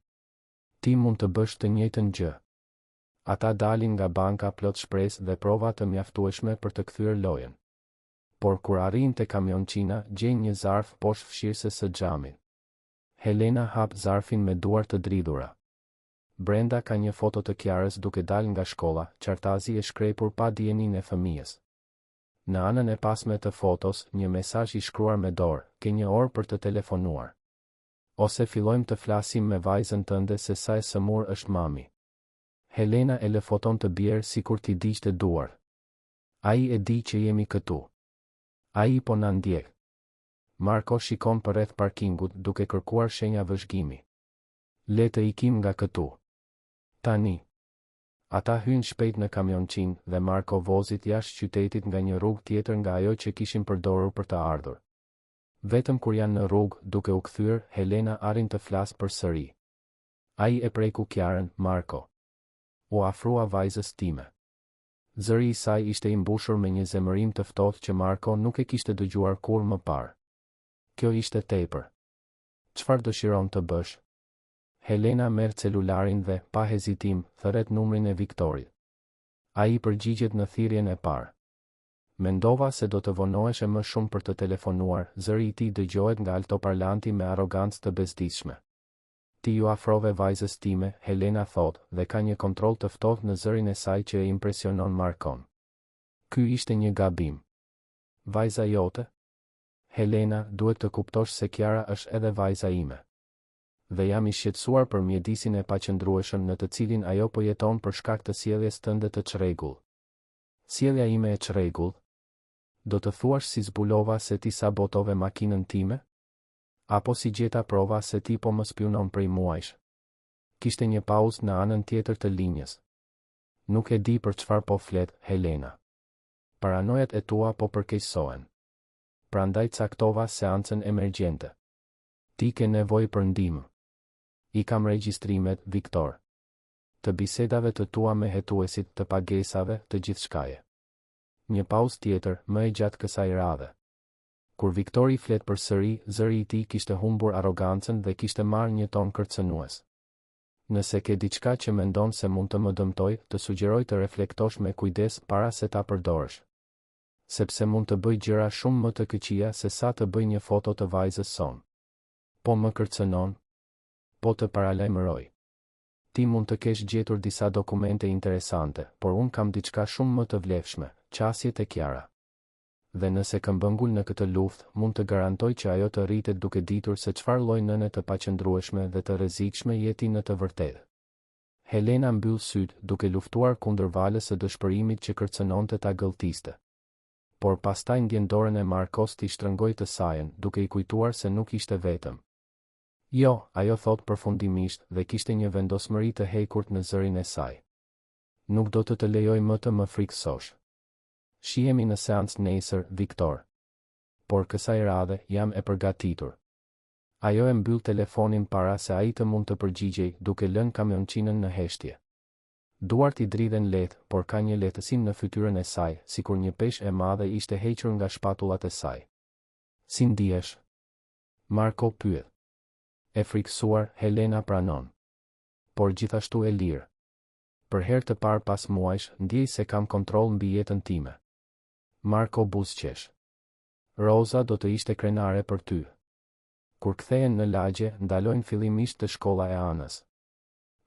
Ti mund të bësh të njëjtën gjë. Ata dalin nga banka plot shpresë dhe prova të mjaftueshme për të kthyer lojën. Por kur arrijnë te kamionçina, gjejnë një zarf poshtë fshirëses së xhamit. Helena hap zarfin me duar të dridhura. Brenda ka një foto të Kiarës duke dalë nga shkolla, qartazi e shkrepur pa dijeninë e fëmijës. Në anën e pasme të fotos, një mesazh i shkruar me dorë, ke një orë për të telefonuar. Ose fillojmë të flasim me vajzën tënde se sa e sëmurë është mami. Helena e lë foton të bjerë sikur t'i digjte duart. Ai e di që jemi këtu. Ai po na ndjek. Marko shikon përreth parkingut duke kërkuar shenja vëzhgimi. Le të ikim nga këtu. Tani. Ata hyjnë shpejt në kamionçinë dhe Marko vozit jashtë qytetit nga një rrugë tjetër nga ajo që kishin përdorur për të ardhur. Vetëm kur janë në rrugë, duke u kthyer, Helena arrin të flasë përsëri. Ai e preku Kiarën, Marko. U afrua vajzës time. Zëri i saj ishte i mbushur me një zemërim të ftohtë që Marko nuk e kishte dëgjuar kurrë më parë. Kjo ishte tepër. Çfarë dëshiron të bësh? Helena merr celularin dhe, pa hezitim, thërret numrin e Viktorit. Ai përgjigjet në thirrjen e parë. Mendova se do të vonoheshe më shumë për të telefonuar, zëri i tij dëgjohet nga altoparlanti me arrogancë të bezdisshme. Ti iu afrove vajzës time, Helena thotë, dhe ka një kontroll të ftohtë në zërin e saj që e impresionon Markon. Ky ishte një gabim. Vajza jote? Helena, duhet të kuptosh se Kiara është edhe vajza ime. Dhe jam i shqetësuar për mjedisin e paqëndrueshëm në të cilin ajo po jeton për shkak të sjelljes tënde të çrregullt. Sjellja ime e çrregullt? Do të thuash si zbulova se ti sabotove makinën time? Apo si gjeta prova se ti po më spiunon prej muajsh? Kishte një pauzë në anën tjetër të linjës. Nuk e di për çfarë po flet, Helena. Paranojat e tua po përkeqësohen. Prandaj caktova seancën emergjente. Ti ke nevojë për ndihmë. I kam regjistrimet, Viktor. Të bisedave të tua me hetuesit, të pagesave, të gjithçkaje. Një pauzë tjetër, më e gjatë kësaj radhe. Kur Viktori flet përsëri, zëri i tij kishte humbur arrogancën dhe kishte marrë një ton kërcënues. Nëse ke diçka që mendon se mund të më dëmtojë, të sugjeroj të reflektosh me kujdes para se ta përdorësh. Sepse mund të bëj gjëra shumë më të këqija se sa të bëj një foto të vajzës sonë. Po më kërcënon? Po të paralajmëroj. Ti mund të kesh gjetur disa dokumente interesante, por unë kam diçka shumë më të vlefshme, qasje te Kiara. Dhe nëse këmbëngul në këtë luftë, mund të garantoj që ajo të rritet duke ditur se çfarë lloj nëne të paqëndrueshme dhe të rrezikshme je ti në të vërtetë. Helena mbyll sytë, duke luftuar kundër valës së dëshpërimit që kërcënonte ta gëlltiste. Por pastaj ndjen dorën e Markos t'i shtrëngojë të sajën, duke i kujtuar se nuk ishte vetëm. Jo, ajo thotë përfundimisht, dhe kishte një vendosmëri të hekurt në zërin e saj. Nuk do të të lejoj më të më frikësosh. Shihemi në seancë nesër, Viktor. Por kësaj radhe, jam e përgatitur. Ajo e mbyll telefonin para se ai të mund të përgjigjej, duke lënë kamionçinën në heshtje. Duart i dridhen lehtë, por ka një lehtësim në fytyrën e saj, sikur një peshë e madhe ishte hequr nga shpatullat e saj. Si ndihesh? Marko pyet. E frikësuar, Helena pranon. Por gjithashtu e lirë. Për herë të parë pas muajsh, ndjej se kam kontroll mbi jetën time. Marko buzëqesh. Roza do të ishte krenare për ty. Kur kthehen në lagje, ndalojnë fillimisht te shkolla e Anës.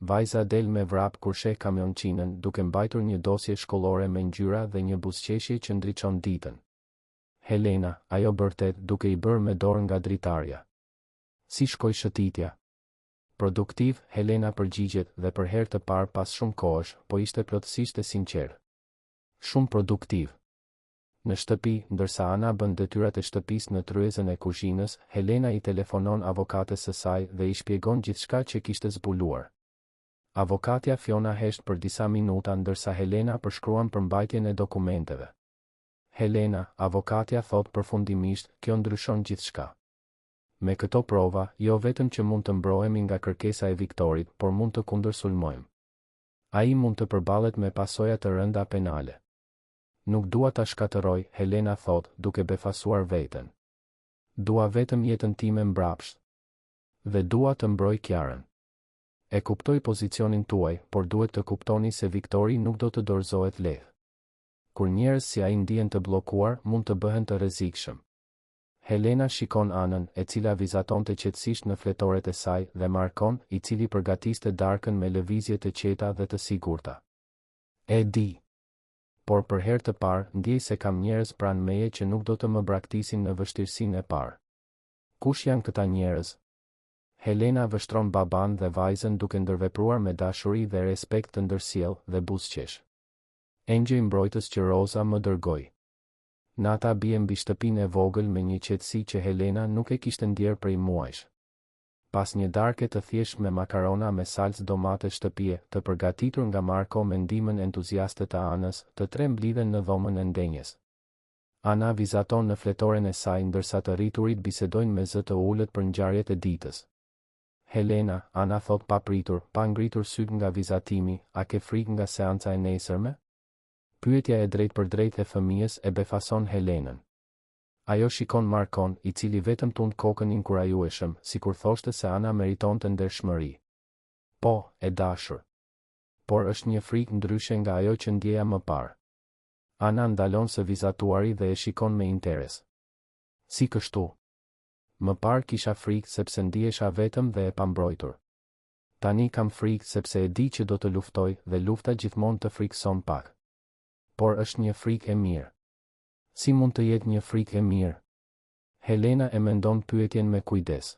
Vajza del me vrap kur sheh kamionçinën, duke mbajtur një dosje shkollore me ngjyra dhe një buzëqeshje që ndriçon ditën. Helena, ajo bërtet, duke i bërë me dorë nga dritarja. Si shkoi shëtitja? Produktiv, Helena përgjigjet dhe për herë të parë pas shumë kohësh, po ishte plotësisht e sinqertë. Shumë produktiv. Në shtëpi, ndërsa Ana bën detyrat e shtëpisë në tryezën e kuzhinës, Helena i telefonon avokates së saj dhe i shpjegon gjithçka që kishte zbuluar. Avokatja Fiona hesht për disa minuta ndërsa Helena përshkruan përmbajtjen e dokumenteve. Helena, avokatja thotë përfundimisht, kjo ndryshon gjithçka. Me këto prova, jo vetëm që mund të mbrohemi nga kërkesa e Viktorit, por mund të kundërsulmojmë. Ai mund të përballet me pasoja të rënda penale. Nuk dua ta shkatërroj, Helena thotë, duke befasuar veten. Dua vetëm jetën time mbrapsht. Dhe dua të mbroj Kiarën. E kuptoj pozicionin tuaj, por duhet të kuptoni se Viktori nuk do të dorëzohet lehtë. Kur njerëz si ai ndihen të bllokuar, mund të bëhen të rrezikshëm. Helena shikon Anën, e cila vizatonte qetësisht në fletoret e saj, dhe Markon, i cili përgatiste darkën me lëvizje të qeta dhe të sigurta. E di. Por për herë të parë, ndjej se kam njerëz pranë meje që nuk do të më braktisin në vështirësinë e parë. Kush janë këta njerëz? Helena vështron babanë dhe vajzën duke ndërvepruar me dashuri dhe respekt të ndërsjellë, dhe buzëqesh. Engjëj mbrojtës që Roza më dërgoi. Nata bie mbi shtëpinë e vogël me një qetësi që Helena nuk e kishte ndjerë prej muajsh. Pas një darke të thjeshtë me makarona me salcë domate shtëpie, të përgatitur nga Marko me ndihmën entuziaste të Anës, të tre mblidhen në dhomën e ndenjes. Ana vizaton në fletoren e saj ndërsa të rriturit bisedojnë me zë të ulët për ngjarjet e ditës. Helena, Ana thotë papritur, pa ngritur sytë nga vizatimi, a ke frikë nga seanca e nesërme? Pyetja e drejtpërdrejtë e fëmijës e befason Helenën. Ajo shikon Markon, i cili vetëm tund kokën inkurajueshëm, sikur thoshte se Ana meritonte ndershmëri. Po, e dashur. Por është një frikë ndryshe nga ajo që ndjeja më parë. Ana ndalon së vizatuari dhe e shikon me interes. Si kështu? Më parë kisha frikë sepse ndihesha vetëm dhe e pambrojtur. Tani kam frikë sepse e di që do të luftoj dhe lufta gjithmonë të frikëson pak. Por është një frikë e mirë. Si mund të jetë një frikë e mirë? Helena e mendon pyetjen me kujdes.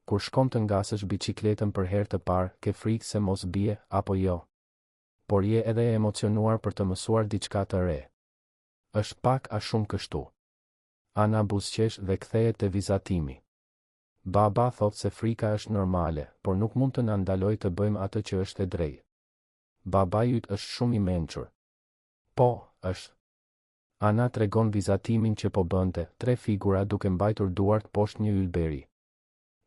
Kur shkon të ngasësh biçikletën për herë të parë, ke frikë se mos bie, apo jo? Por je edhe e emocionuar për të mësuar diçka të re. Është pak a shumë kështu. Ana buzëqesh dhe kthehet te vizatimi. Baba thotë se frika është normale, por nuk mund të na ndalojë të bëjmë atë që është e drejtë. Babai yt është shumë i mençur. Po, është. Ana tregon vizatimin që po bënte, tre figura duke mbajtur duart poshtë një ylberi.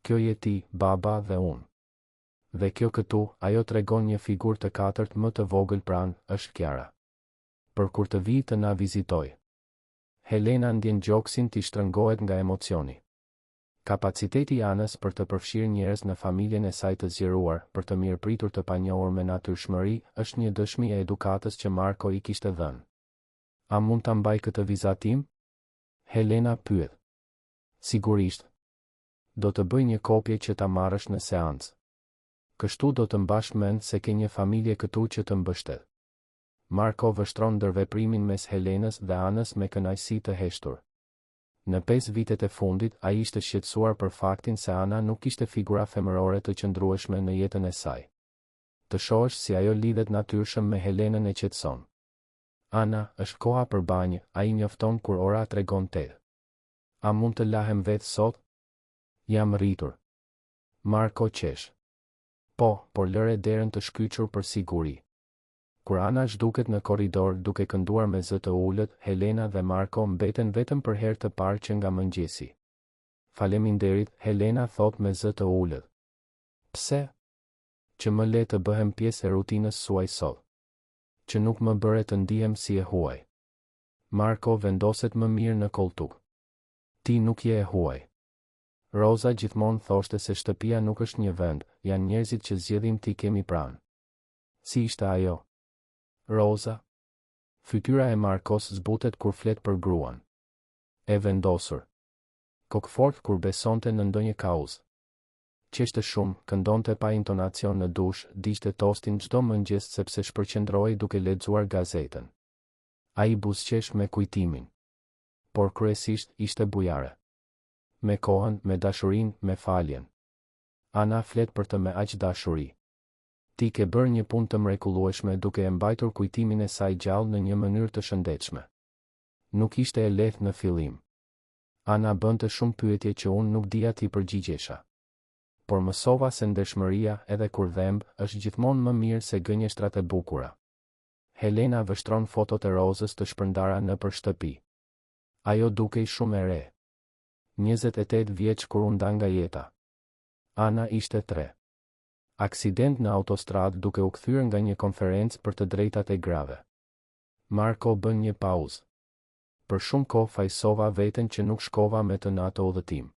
Kjo je ti, baba dhe unë. Dhe kjo këtu, ajo tregon një figurë të katërt më të vogël pranë, është Kiara. Për kur të vijë të na vizitojë. Helena ndjen gjoksin t'i shtrëngohet nga emocioni. Kapaciteti i Anës për të përfshirë njerëz në familjen e saj të zgjeruar, për të mirëpritur të panjohur me natyrshmëri, është një dëshmi e edukatës që Marko i kishte dhënë. A mund ta mbaj këtë vizatim? Helena pyet. Sigurisht. Do të bëj një kopje që ta marrësh në seancë. Kështu do të mbash mend se ke një familje këtu që të mbështet. Marko vështron ndërveprimin mes Helenës dhe Anës me kënaqësi të heshtur. Në pesë vitet e fundit, ai ishte shqetësuar për faktin se Ana nuk kishte figura femërore të qëndrueshme në jetën e saj. Të shohësh si ajo lidhet natyrshëm me Helenën e qetëson. Ana, është koha për banjë, ai njofton kur ora tregon tetë. A mund të lahem vetë sot? Jam rritur. Marko qesh. Po, por lëre derën të shkyçur për siguri. Kur Ana zhduket në korridor duke kënduar me zë të ulët, Helena dhe Marko mbeten vetëm për herë të parë që nga mëngjesi. Faleminderit, Helena thotë me zë të ulët. Pse? Që më le të bëhem pjesë e rutinës suaj sot. Që nuk më bëre të ndihem si e huaj. Marko vendoset më mirë në kolltuk. Ti nuk je e huaj. Roza gjithmonë thoshte se shtëpia nuk është një vend, janë njerëzit që zgjedhim t'i kemi pranë. Si ishte ajo? Roza? Fytyra e Markos zbutet kur flet për gruan. E vendosur. Kokëfortë kur besonte në ndonjë kauzë. Qeshte shumë, këndonte pa intonacion në dush, digjte tostin çdo mëngjes sepse shpërqendrohej duke lexuar gazetën. Ai buzëqesh me kujtimin. Por kryesisht, ishte bujare. Me kohën, me dashurinë, me faljen. Ana flet për të me aq dashuri. Ti ke bërë një punë të mrekullueshme duke e mbajtur kujtimin e saj gjallë në një mënyrë të shëndetshme. Nuk ishte e lehtë në fillim. Ana bënte shumë pyetje që unë nuk dija t'i përgjigjesha. Por mësova se ndershmëria, edhe kur dhemb, është gjithmonë më mirë se gënjeshtrat e bukura. Helena vështron fotot e Rozës të shpërndara nëpër shtëpi. Ajo dukej shumë e re. 28 vjeç kur u nda nga jeta. Ana ishte tre. Aksident në autostradë duke u kthyer nga një konferencë për të drejtat e grave. Marko bën një pauzë. Për shumë kohë fajësova veten që nuk shkova me të në atë udhëtim.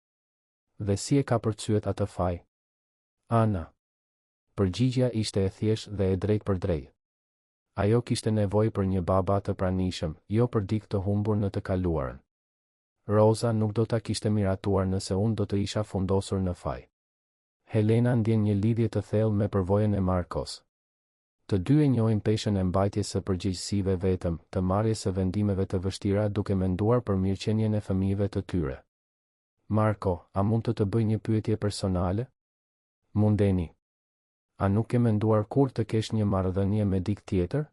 Dhe si e kapërcyet atë faj? Ana. Përgjigja ishte e thjeshtë dhe e drejtpërdrejtë. Ajo kishte nevojë për një baba të pranishëm, jo për dikë të humbur në të kaluarën. Roza nuk do ta kishte miratuar nëse unë do të isha fundosur në faj. Helena ndjen një lidhje të thellë me përvojën e Markos. Të dy e njohin peshën e mbajtjes së përgjegjësive vetëm, të marrjes së vendimeve të vështira duke menduar për mirëqenien e fëmijëve të tyre. Marko, a mund të të bëj një pyetje personale? Mundeni. A nuk ke menduar kurrë të kesh një marrëdhënie me dikë tjetër?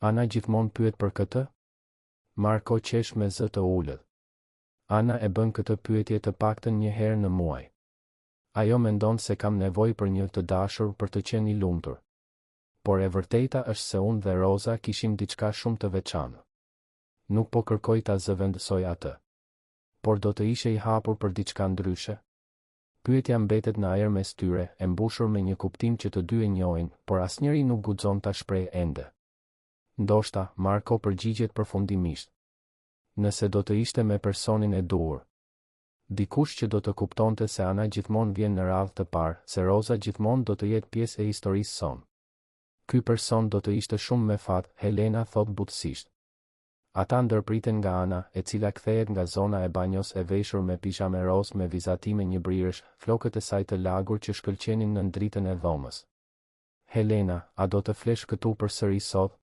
Ana gjithmonë pyet për këtë? Marko qesh me zë të ulët. Ana e bën këtë pyetje të paktën një herë në muaj. Ajo mendon se kam nevojë për një të dashur për të qenë i lumtur. Por e vërteta është se unë dhe Roza kishim diçka shumë të veçantë. Nuk po kërkoj ta zëvendësoj atë. Por do të ishe i hapur për diçka ndryshe? Pyetja mbetet në ajër mes tyre, e mbushur me një kuptim që të dy e njohin, por asnjëri nuk guxon ta shprehë ende. Ndoshta, Marko përgjigjet përfundimisht. Nëse do të ishte me personin e duhur. Dikush që do të kuptonte se Ana gjithmonë vjen në radhë të parë, se Roza gjithmonë do të jetë pjesë e historisë sonë. Ky person do të ishte shumë me fat, Helena thotë butësisht. Ata ndërpriten nga Ana, e cila kthehet nga zona e banjos e veshur me pizhame rozë me vizatime njëbrirësh, flokët e saj të lagur që shkëlqenin nën dritën e dhomës. Helena, a do të flesh këtu përsëri sot?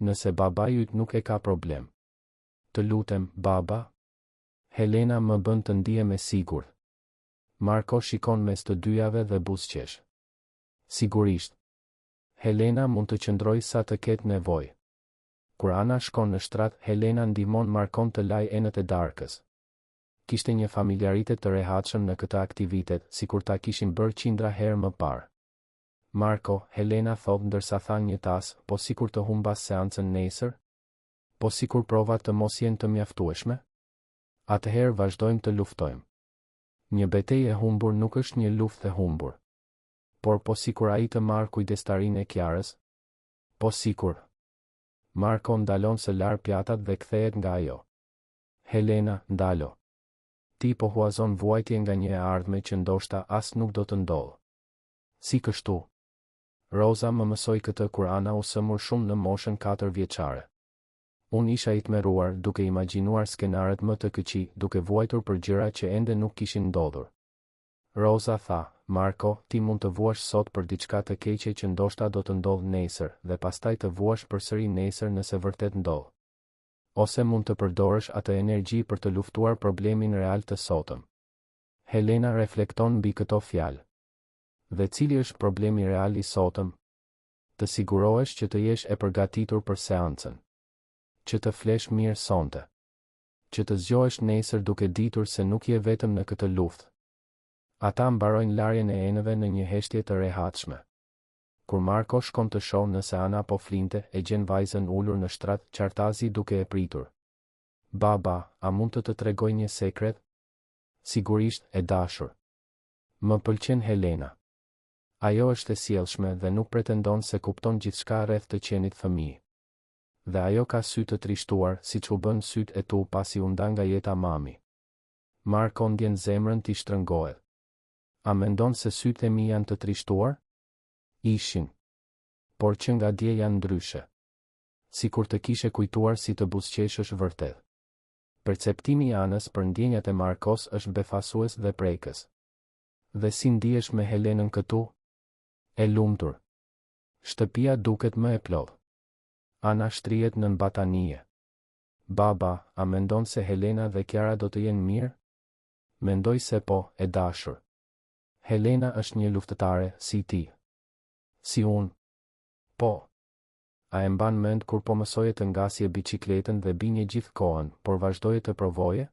Nëse babai yt nuk e ka problem. Të lutem, baba? Helena më bën të ndihem e sigurt. Marko shikon mes të dyjave dhe buzëqesh. Sigurisht. Helena mund të qëndrojë sa të ketë nevojë. Kur Ana shkon në shtrat, Helena ndihmon Markon të lajë enët e darkës. Kishte një familjaritet të rehatshëm në këtë aktivitet, sikur ta kishin bërë qindra herë më parë. Marko, Helena thotë ndërsa than një tas, po sikur të humbas seancën nesër? Po sikur provat të mos jenë të mjaftueshme? Atëherë vazhdojmë të luftojmë. Një betejë e humbur nuk është një luftë e humbur. Por po sikur ai të marrë kujdestarinë e Kiarës? Po sikur. Marko ndalon së larë pjatat dhe kthehet nga ajo. Helena, ndalo. Ti po huazon vuajtje nga një e ardhme që ndoshta as nuk do të ndodhë. Si kështu? Roza më mësoi këtë kur Ana u sëmur shumë në moshën katër vjeçare. Unë isha i tmerruar, duke imagjinuar skenarët më të këqij, duke vuajtur për gjëra që ende nuk kishin ndodhur. Roza tha, Marko, ti mund të vuash sot për diçka të keqe që ndoshta do të ndodhë nesër, dhe pastaj të vuash përsëri nesër nëse vërtet ndodh. Ose mund të përdorësh atë energji për të luftuar problemin real të sotëm. Helena reflekton mbi këto fjalë. Dhe cili është problemi real i sotëm? Të sigurohesh që të jesh e përgatitur për seancën. Që të flesh mirë sonte. Që të zgjohesh nesër duke ditur se nuk je vetëm në këtë luftë. Ata mbarojnë larjen e enëve në një heshtje të rehatshme. Kur Marko shkon të shohë nëse Ana po flinte, e gjen vajzën ulur në shtrat, qartazi duke e pritur. Baba, a mund të të tregoj një sekret? Sigurisht, e dashur. Më pëlqen Helena. Ajo është e sjellshme dhe nuk pretendon se kupton gjithçka rreth të qenit fëmijë. Dhe ajo ka sy të trishtuar, siç u bënë sytë e tu pasi u nda nga jeta mami. Marko ndjen zemrën t'i shtrëngohet. A mendon se sytë e mi janë të trishtuar? Ishin. Por që nga dje janë ndryshe. Sikur të kishe kujtuar si të buzëqeshësh vërtet. Perceptimi i Anës për ndjenjat e Markos është befasues dhe prekës. Dhe si ndihesh me Helenën këtu? E lumtur. Shtëpia duket më e plotë. Ana shtrihet nën batanije. Baba, a mendon se Helena dhe Kiara do të jenë mirë? Mendoj se po, e dashur. Helena është një luftëtare, si ti. Si unë? Po. A e mban mend kur po mësoje të ngasje biçikletën dhe binje gjithë kohën, por vazhdoje të provoje?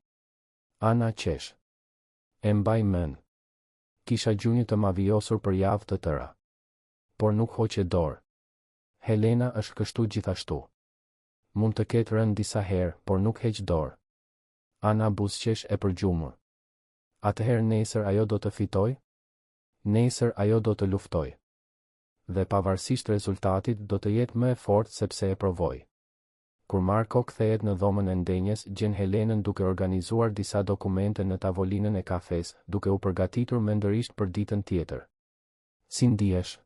Ana qesh. E mbaj mend. Kisha gjunjë të mavijosur për javë të tëra. Por nuk hoqe dorë. Helena është kështu gjithashtu. Mund të ketë rënë disa herë, por nuk heq dorë. Ana buzëqesh e përgjumur. Atëherë nesër ajo do të fitojë? Nesër ajo do të luftojë. Dhe pavarësisht rezultatit do të jetë më e fortë sepse e provoi. Kur Marko kthehet në dhomën e ndenjes, gjen Helenën duke organizuar disa dokumente në tavolinën e kafesë, duke u përgatitur mendërisht për ditën tjetër. Si ndihesh?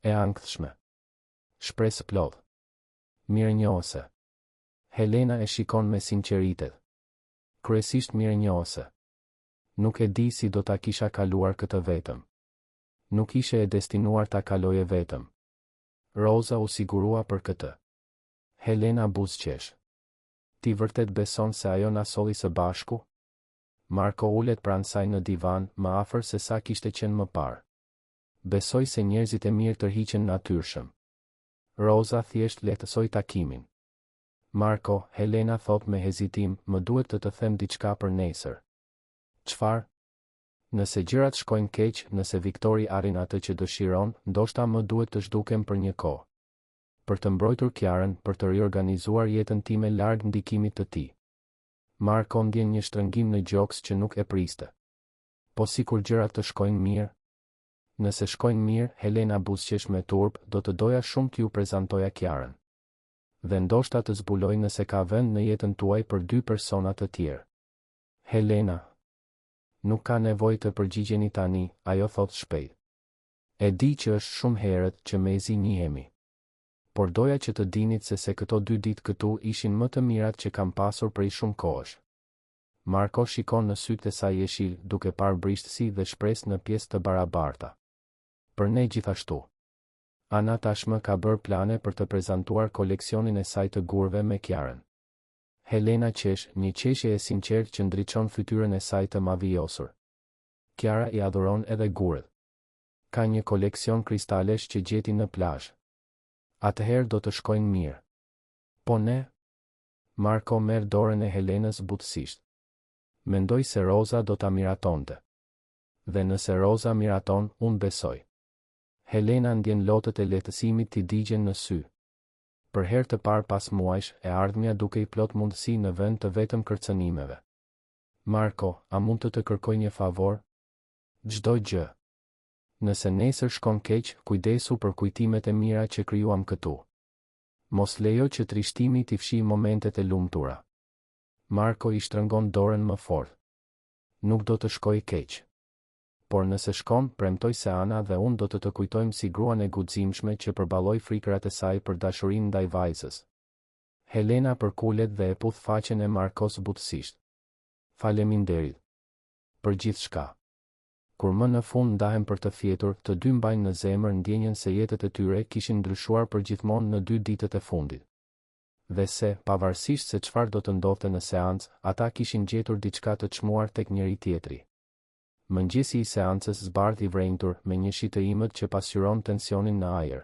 E ankthshme. Shpresëplotë. Mirënjohëse. Helena e shikon me sinqeritet. Kryesisht mirënjohëse. Nuk e di si do ta kisha kaluar këtë vetëm. Nuk ishe e destinuar ta kaloje vetëm. Roza u sigurua për këtë. Helena buzëqesh. Ti vërtet beson se ajo na solli së bashku? Marko ulet pranë saj në divan, më afër se sa kishte qenë më parë. Besoj se njerëzit e mirë tërhiqen natyrshëm. Roza thjesht lehtësoi takimin. Marko, Helena thotë me hezitim, më duhet të të them diçka për nesër. Çfarë? Nëse gjërat shkojnë keq, nëse Viktori arrin atë që dëshiron, ndoshta më duhet të zhdukem për një kohë. Për të mbrojtur Kiarën, për të riorganizuar jetën time larg ndikimit të tij. Marko ndjen një shtrëngim në gjoks që nuk e priste. Po sikur gjërat të shkojnë mirë? Nëse shkojnë mirë, Helena buzëqesh me turp, do të doja shumë t'ju prezantoja Kiarën. Dhe ndoshta të zbuloj nëse ka vend në jetën tuaj për dy persona të tjerë. Helena. Nuk ka nevojë të përgjigjeni tani, ajo thotë shpejt. E di që është shumë herët, që mezi njihemi. Por doja që të dinit se se këto dy ditë këtu ishin më të mirat që kam pasur prej shumë kohësh. Marko shikon në sytë e saj jeshilë, duke parë brishtësi dhe shpresë në pjesë të barabarta. Për ne gjithashtu. Ana tashmë ka bërë plane për të prezantuar koleksionin e saj të gurëve me Kiarën. Helena qesh, një qeshje e sinqertë që ndriçon fytyrën e saj të mavijosur. Kiara i adhuron edhe gurët. Ka një koleksion kristalesh që gjeti në plazh. Atëherë do të shkojnë mirë. Po ne? Marko merr dorën e Helenës butësisht. Mendoj se Roza do ta miratonte. Dhe nëse Roza miraton, unë besoj. Helena ndjen lotët e lehtësimit t'i digjen në sy. Për herë të parë pas muajsh, e ardhmja dukej plot mundësi në vend të vetëm kërcënimeve. Marko, a mund të të kërkoj një favor? Çdo gjë. Nëse nesër shkon keq, kujdesu për kujtimet e mira që krijuam këtu. Mos lejo që trishtimi t'i fshijë momentet e lumtura. Marko i shtrëngon dorën më fort. Nuk do të shkojë keq. Por nëse shkon, premtoj se Ana dhe unë do të të kujtojmë si gruan e guximshme që përballoi frikërat e saj për dashurinë ndaj vajzës. Helena përkulet dhe e puth faqen e Markos butësisht. Faleminderit. Për gjithçka. Kur më në fund ndahen për të fjetur, të dy mbajnë në zemër ndjenjën se jetët e tyre kishin ndryshuar përgjithmonë në dy ditët e fundit. Dhe se, pavarësisht se çfarë do të ndodhte në seancë, ata kishin gjetur diçka të çmuar tek njëri-tjetri. Mëngjesi i seancës zbardh i vrenjtur, me një shi të imët që pasqyron tensionin në ajër.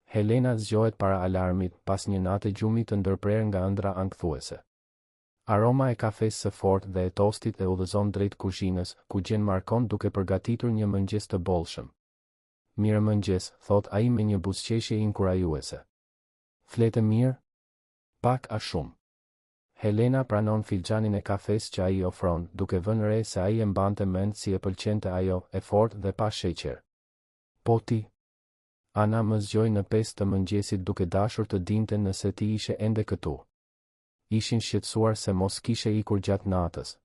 Helena zgjohet para alarmit, pas një nate gjumi të ndërprerë nga ëndrra ankthuese. Aroma e kafesë së fortë dhe e tostit e udhëzon drejt kuzhinës, ku gjen Markon duke përgatitur një mëngjes të bollshëm. Mirëmëngjes, thotë ai me një buzëqeshje inkurajuese. Flete mirë? Pak a shumë. Helena pranon filxhanin e kafesë që ai i ofron, duke vënë re se ai e mbante mend si e pëlqente ajo, e fortë dhe pa sheqer. Po ti? Ana më zgjoi në pesë të mëngjesit duke dashur të dinte nëse ti ishe ende këtu. Ishin shqetësuar se mos kishe ikur gjatë natës.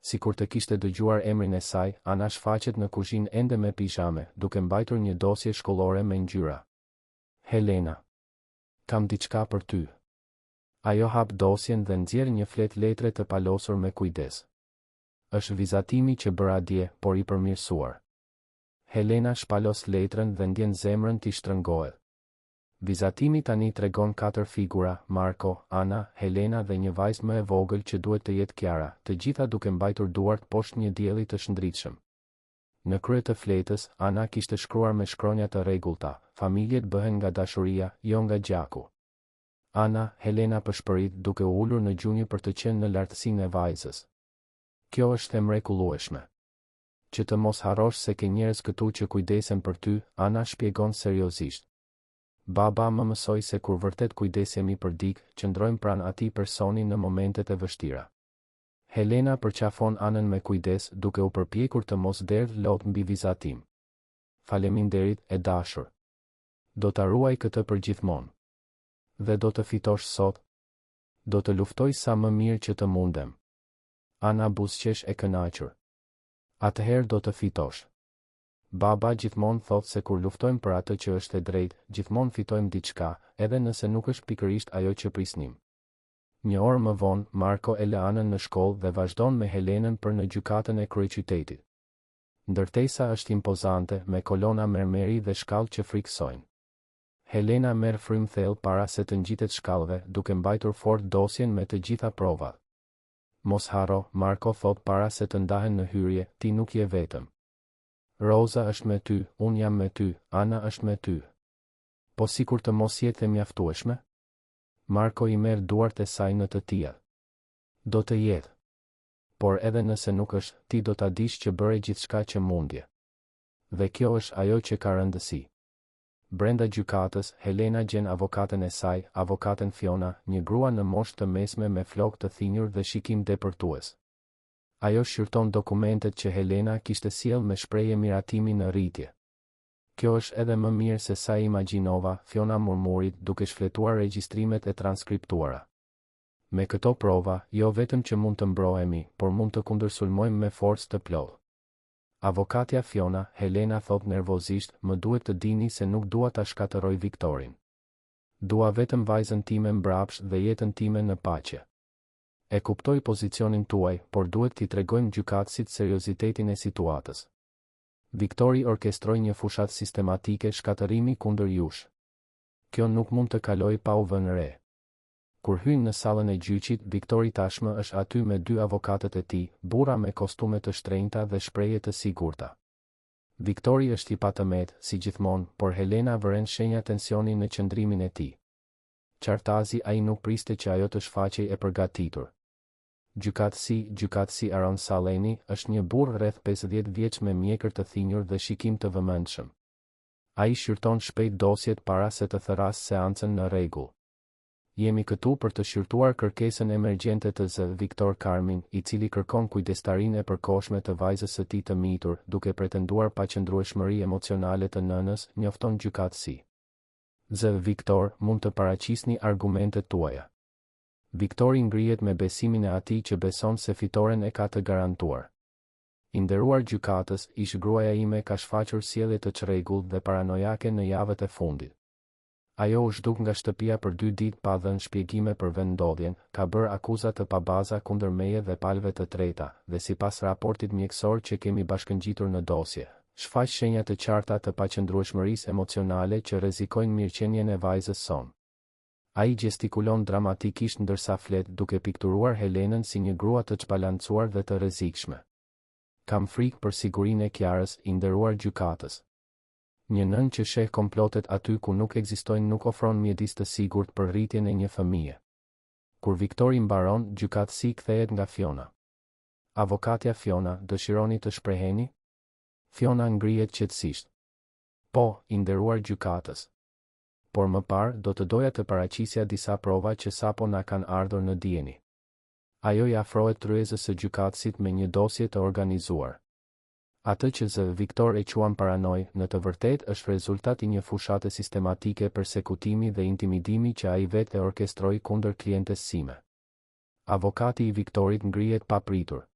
Sikur të kishte dëgjuar emrin e saj, Ana shfaqet në kuzhinë ende me pizhame, duke mbajtur një dosje shkollore me ngjyra. Helena. Kam diçka për ty. Ajo hap dosjen dhe nxjerr një fletë letre të palosur me kujdes. Është vizatimi që bëra dje, por i përmirësuar. Helena shpalos letrën dhe ndjen zemrën t'i shtrëngohet. Vizatimi tani tregon katër figura, Marko, Ana, Helena dhe një vajzë më e vogël që duhet të jetë Kiara, të gjitha duke mbajtur duart poshtë një dielli të shndritshëm. Në krye të fletës, Ana kishte shkruar me shkronja të rregullta, Familjet bëhen nga dashuria, jo nga gjaku. Ana, Helena pëshpërit duke u ulur në gjunjë për të qenë në lartësinë e vajzës. Kjo është e mrekullueshme. Që të mos harrosh se ke njerëz këtu që kujdesen për ty, Ana shpjegon seriozisht. Baba më mësoi se kur vërtet kujdesemi për dikë, qëndrojmë pranë atij personi në momentet e vështira. Helena përqafon Anën me kujdes duke u përpjekur të mos derdhë lot mbi vizatim. Faleminderit, e dashur. Do ta ruaj këtë përgjithmonë. Dhe do të fitosh sot? Do të luftoj sa më mirë që të mundem. Ana buzëqesh e kënaqur. Atëherë do të fitosh. Baba gjithmonë thotë se kur luftojmë për atë që është e drejtë, gjithmonë fitojmë diçka, edhe nëse nuk është pikërisht ajo që prisnim. Një orë më vonë, Marko e lë Anën në shkollë dhe vazhdon me Helenën për në gjykatën e kryeqytetit. Ndërtesa është impozante, me kolona mermeri dhe shkallë që frikësojnë. Helena merr frymë thellë para se të ngjitet shkallëve, duke mbajtur fort dosjen me të gjitha provat. Mos harro, Marko thotë para se të ndahen në hyrje, ti nuk je vetëm. Roza është me ty, unë jam me ty, Ana është me ty. Po sikur të mos jetë e mjaftueshme? Marko i merr duart e saj në të tijat. Do të jetë. Por edhe nëse nuk është, ti do ta dish që bëre gjithçka që mundje. Dhe kjo është ajo që ka rëndësi. Brenda gjykatës, Helena gjen avokaten e saj, avokaten Fiona, një grua në moshë të mesme me flokë të thinjur dhe shikim depërtues. Ajo shqyrton dokumentet që Helena kishte sjellë me shprehje miratimi në rritje. Kjo është edhe më mirë se sa e imagjinova, Fiona murmurit, duke shfletuar regjistrimet e transkriptuara. Me këto prova, jo vetëm që mund të mbrohemi, por mund të kundërsulmojmë me forcë të plotë. Avokatja Fiona, Helena thotë nervozisht, më duhet të dini se nuk dua ta shkatërroj Viktorin. Dua vetëm vajzën time mbrapsht dhe jetën time në paqe. E kuptoj pozicionin tuaj, por duhet t'i tregojmë gjykatësit seriozitetin e situatës. Viktori orkestroi një fushatë sistematike shkatërrimi kundër jush. Kjo nuk mund të kalojë pa u vënë re. Kur hyjnë në sallën e gjyqit, Viktori tashmë është aty me dy avokatët e tij, burra me kostume të shtrenjta dhe shprehje të sigurta. Viktori është i patëmetë, si gjithmonë, por Helena vëren shenja tensioni në qëndrimin e tij. Qartazi ai nuk priste që ajo të shfaqej e përgatitur. Gjykatësi, gjykatësi Aron Salleni, është një burrë rreth 50 vjeç me mjekër të thinjur dhe shikim të vëmendshëm. Ai shqyrton shpejt dosjet para se të thërrasë seancën në rregull. Jemi këtu për të shqyrtuar kërkesën emergjente të Z. Viktor Karmin, i cili kërkon kujdestarinë e përkohshme të vajzës së tij të mitur, duke pretenduar paqëndrueshmëri emocionale të nënës, njofton gjykatësi. Z. Viktor, mund të paraqisni argumentet tuaja. Viktori ngrihet me besimin e atij që beson se fitoren e ka të garantuar. I nderuar gjykatës, ish-gruaja ime ka shfaqur sjellje të çrregullt dhe paranojake në javët e fundit. Ajo u zhduk nga shtëpia për dy ditë pa dhënë shpjegime për vendndodhjen, ka bërë akuza të pabaza kundër meje dhe palëve të treta, dhe sipas raportit mjekësor që kemi bashkëngjitur në dosje, shfaq shenja të qarta të paqëndrueshmërisë emocionale që rrezikojnë mirëqenien e vajzës sonë. Ai gjestikulon dramatikisht ndërsa flet duke pikturuar Helenën si një grua të çbalancuar dhe të rrezikshme. Kam frikë për sigurinë e Kiarës, i nderuar gjykatës. Një nënë që sheh komplotet aty ku nuk ekzistojnë nuk ofron mjedis të sigurt për rritjen e një fëmije. Kur Viktori mbaron, gjykatësi kthehet nga Fiona. Avokatja Fiona, dëshironi të shpreheni? Fiona ngrihet qetësisht. Po, i nderuar gjykatës. Por më parë, do të doja të paraqisja disa prova që sapo na kanë ardhur në dijeni. Ajo i afrohet tryezës së gjykatësit me një dosje të organizuar. Atë që Z. Viktor e quan paranojë, në të vërtetë është rezultat i një fushate sistematike persekutimi dhe intimidimi që ai vetë e orkestroi kundër klientes sime. Avokati i Viktorit ngrihet papritur.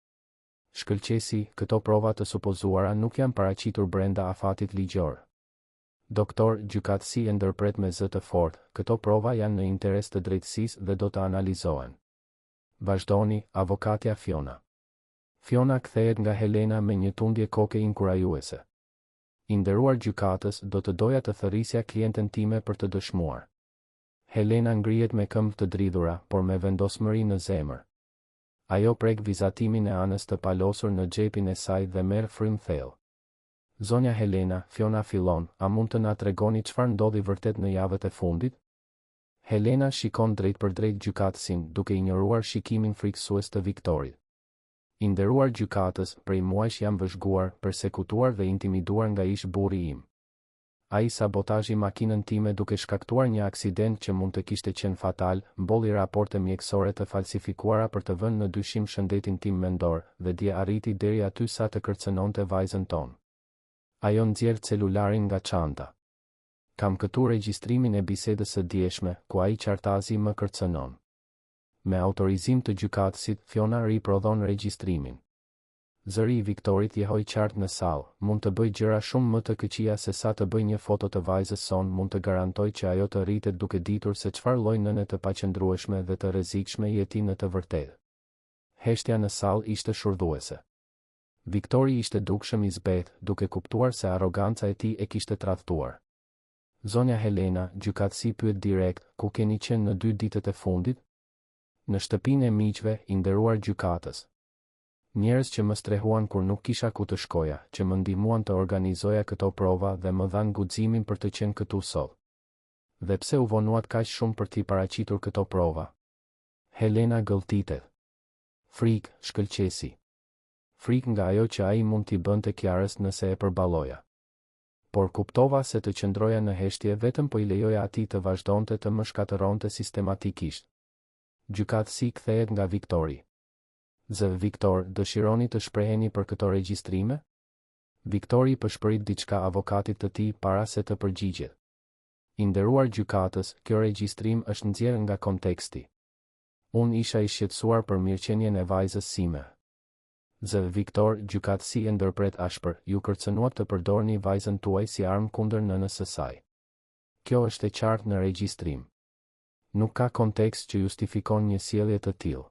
Shkëlqesi, këto prova të supozuara nuk janë paraqitur brenda afatit ligjor. Doktor, gjykatësi e ndërpret me zë të fortë, këto prova janë në interes të drejtësisë dhe do të analizohen. Vazhdoni, avokatja Fiona. Fiona kthehet nga Helena me një tundje koke inkurajuese. I nderuar gjykatës, do të doja të thërrisja klienten time për të dëshmuar. Helena ngrihet me këmbë të dridhura, por me vendosmëri në zemër. Ajo prek vizatimin e Anës të palosur në xhepin e saj dhe merr frymë thellë. Zonja Helena, Fiona fillon, a mund të na tregoni çfarë ndodhi vërtet në javët e fundit? Helena shikon drejtpërdrejt gjykatësin, duke injoruar shikimin frikësues të Viktorit. I nderuar gjykatës, prej muajsh jam vëzhguar, persekutuar dhe intimiduar nga ish burri im. Ai sabotazhi makinën time duke shkaktuar një aksident që mund të kishte qenë fatal, mbolli raporte mjekësore të falsifikuara për të vënë në dyshim shëndetin tim mendor, dhe dje arriti deri aty sa të kërcënonte vajzën tonë. Ajo nxjerr celularin nga çanta. Kam këtu regjistrimin e bisedës së djeshme, ku ai qartazi më kërcënon. Me autorizim të gjykatësit, Fiona riprodhon regjistrimin. Zëri i Viktorit jehoi qartë në sallë, Mund të bëj gjëra shumë më të këqija se sa të bëj një foto të vajzës sonë mund të garantoj që ajo të rritet duke ditur se çfarë lloj nëne të paqëndrueshme dhe të rrezikshme je ti në të vërtetë. Heshtja në sallë ishte shurdhuese. Viktori ishte dukshëm i zbehtë, duke kuptuar se arroganca e tij e kishte tradhtuar. Zonja Helena, gjykatësi pyet direkt, ku keni qenë në dy ditët e fundit? Në shtëpinë e miqve, i nderuar gjykatës. Njerëz që më strehuan kur nuk kisha ku të shkoja, që më ndihmuan të organizoja këto prova dhe më dhanë guximin për të qenë këtu sot. Dhe pse u vonuat kaq shumë për t'i paraqitur këto prova? Helena gëlltitet. Frikë, shkëlqesi. Frikë nga ajo që ai mund t'i bënte Kiarës nëse e përballoja. Por kuptova se të qëndroja në heshtje vetëm po i lejoja atij të vazhdonte të më shkatërronte sistematikisht. Gjykatësi kthehet nga Viktori. Z. Viktor, dëshironi të shpreheni për këto regjistrime? Viktori i pëshpërit diçka avokatit të tij para se të përgjigjet. I nderuar gjykatës, kjo regjistrim është nxjerrë nga konteksti. Unë isha i shqetësuar për mirëqenien e vajzës sime. Z. Viktor, gjykatësi e ndërpret ashpër, ju kërcënuat të përdorni vajzën tuaj si armë kundër nënës së saj. Kjo është e qartë në regjistrim. Nuk ka kontekst që justifikon një sjellje të tillë.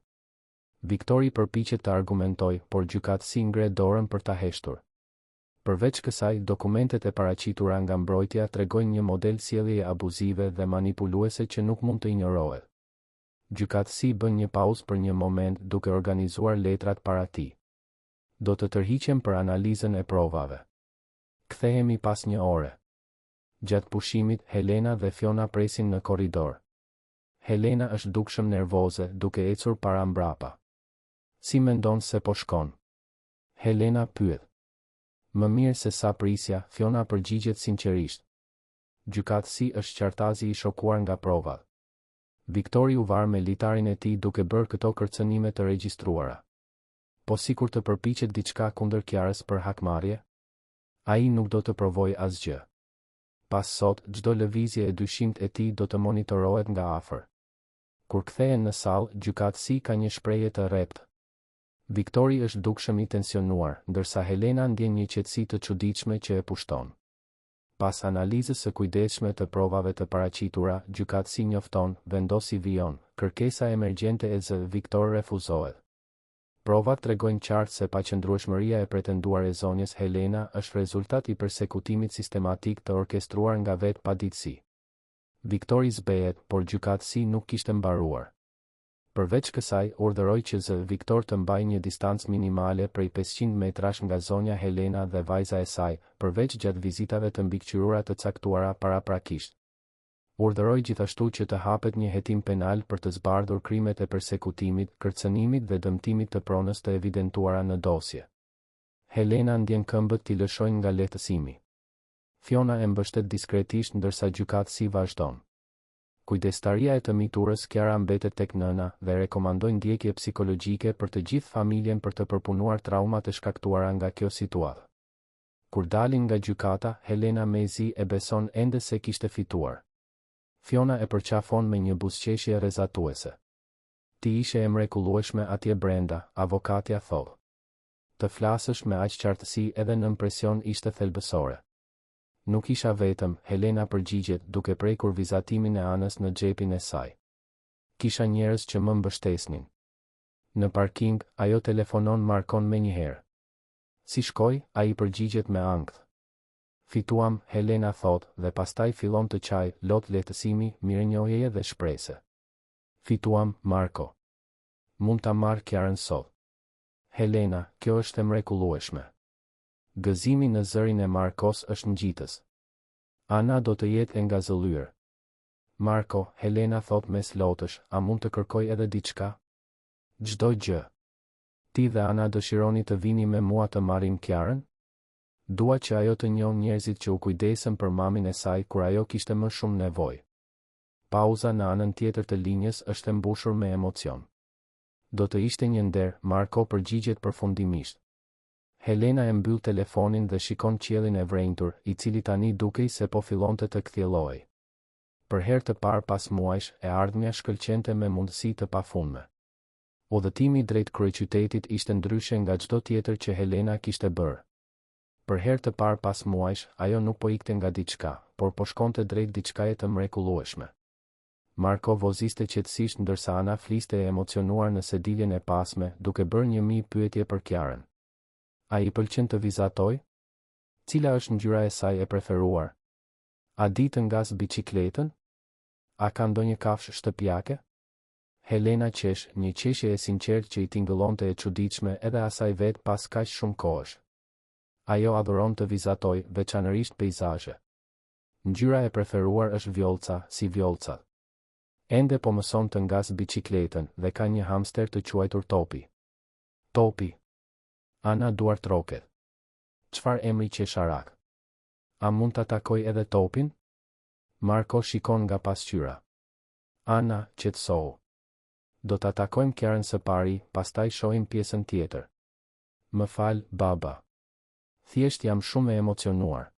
Viktori përpiqet të argumentojë, por gjykatësi ngre dorën për ta heshtur. Përveç kësaj, dokumentet e paraqitura nga mbrojtja tregojnë një model sjelljeje abuzive dhe manipuluese që nuk mund të injorohet. Gjykatësi bën një pauzë për një moment duke organizuar letrat para tij. Do të tërhiqem për analizën e provave. Kthehemi pas një ore. Gjatë pushimit, Helena dhe Fiona presin në korridor. Helena është dukshëm nervoze, duke ecur para mbrapa. Si mendon se po shkon? Helena pyet. Më mirë se sa prisja, Fiona përgjigjet sinqerisht. Gjykatësi është qartazi i shokuar nga provat. Viktori u var me litarin e tij duke bërë këto kërcënime të regjistruara. Po sikur të përpiqet diçka kundër Kiarës për hakmarrje? Ai nuk do të provojë asgjë. Pas sot, çdo lëvizje e dyshimtë e tij do të monitorohet nga afër. Kur kthehen në sallë, gjykatësi ka një shprehje të rreptë. Viktori është dukshëm i tensionuar, ndërsa Helena ndjen një qetësi të çuditshme që e pushton. Pas analizës së kujdesshme të provave të paraqitura, gjykatësi njofton, vendosi vijon, kërkesa emergjente e Z. Viktor refuzohet. Provat tregojnë qartë se paqëndrueshmëria e pretenduar e zonjës Helena është rezultat i persekutimit sistematik të orkestruar nga vetë paditësi. Viktori zbehet, por gjykatësi nuk kishte mbaruar. Përveç kësaj, urdhëroi që Z. Viktor të mbajë një distancë minimale prej 500 metrash nga zonja Helena dhe vajza e saj, përveç gjatë vizitave të mbikëqyrura të caktuara paraprakisht. Urdhëroi gjithashtu që të hapet një hetim penal për të zbardhur krimet e persekutimit, kërcënimit dhe dëmtimit të pronës të evidentuara në dosje. Helena ndjen këmbët t'i lëshojnë nga lehtësimi. Fiona e mbështet diskretisht ndërsa gjykatësi vazhdon. Kujdestaria e të miturës Kiara mbetet tek nëna dhe rekomandoi ndjekje psikologjike për të gjithë familjen për të përpunuar traumat e shkaktuara nga kjo situatë. Kur dalin nga gjykata, Helena mezi e beson ende se kishte fituar. Fiona e përqafon me një buzëqeshje rrezatuese. Ti ishe e mrekullueshme atje brenda, avokatja thotë. Të flasësh me aq qartësi edhe nën presion ishte thelbësore. Nuk isha vetëm, Helena përgjigjet, duke prekur vizatimin e Anës në xhepin e saj. Kisha njerëz që më mbështesnin. Në parking, ajo telefonon Markon menjëherë. Si shkoi, ai përgjigjet me ankth. Fituam, Helena thotë, dhe pastaj fillon të qajë, lot lehtësimi, mirënjohjeje dhe shprese. Fituam, Marko. Mund ta marr Kiarën sot. Helena, kjo është e mrekullueshme. Gëzimi në zërin e Markos është ngjitës. Ana do të jetë e ngazëllyer. Marko, Helena thotë mes lotësh, a mund të kërkoj edhe diçka? Çdo gjë. Ti dhe Ana dëshironi të vini me mua të marrim Kiarën? Dua që ajo të njohë njerëzit që u kujdesën për mamin e saj kur ajo kishte më shumë nevojë. Pauza në anën tjetër të linjës është e mbushur me emocion. Do të ishte një nder, Marko përgjigjet përfundimisht. Helena e mbyll telefonin dhe shikon qiellin e vrenjtur, i cili tani dukej se po fillonte të kthjellohej. Për herë të parë pas muajsh, e ardhmja shkëlqente me mundësi të pafundme. Udhëtimi drejt kryeqytetit ishte ndryshe nga çdo tjetër që Helena kishte bërë. Për herë të parë pas muajsh, ajo nuk po ikte nga diçka, por po shkonte drejt diçkaje të mrekullueshme. Marko voziste qetësisht ndërsa Ana fliste e emocionuar në sediljen e pasme, duke bërë 1000 pyetje për Kiarën. A i pëlqen të vizatojë? Cila është ngjyra e saj e preferuar? A di të ngasë biçikletën? A ka ndonjë kafshë shtëpiake? Helena qesh, një qeshje e sinqertë që i tingëllonte e çuditshme edhe asaj vetë pas kaq shumë kohësh. Ajo adhuron të vizatojë, veçanërisht peizazhe. Ngjyra e preferuar është vjollca, si vjollcat. Ende po mëson të ngasë biçikletën dhe ka një hamster të quajtur Topi. Topi. Ana duartroket. Çfarë emri qesharak. A mund ta takoj edhe Topin? Marko shikon nga pasqyra. Ana, qetësohu. Do ta takojmë Kiarën së pari, pastaj shohim pjesën tjetër. Më fal, baba. Thjesht jam shumë e emocionuar.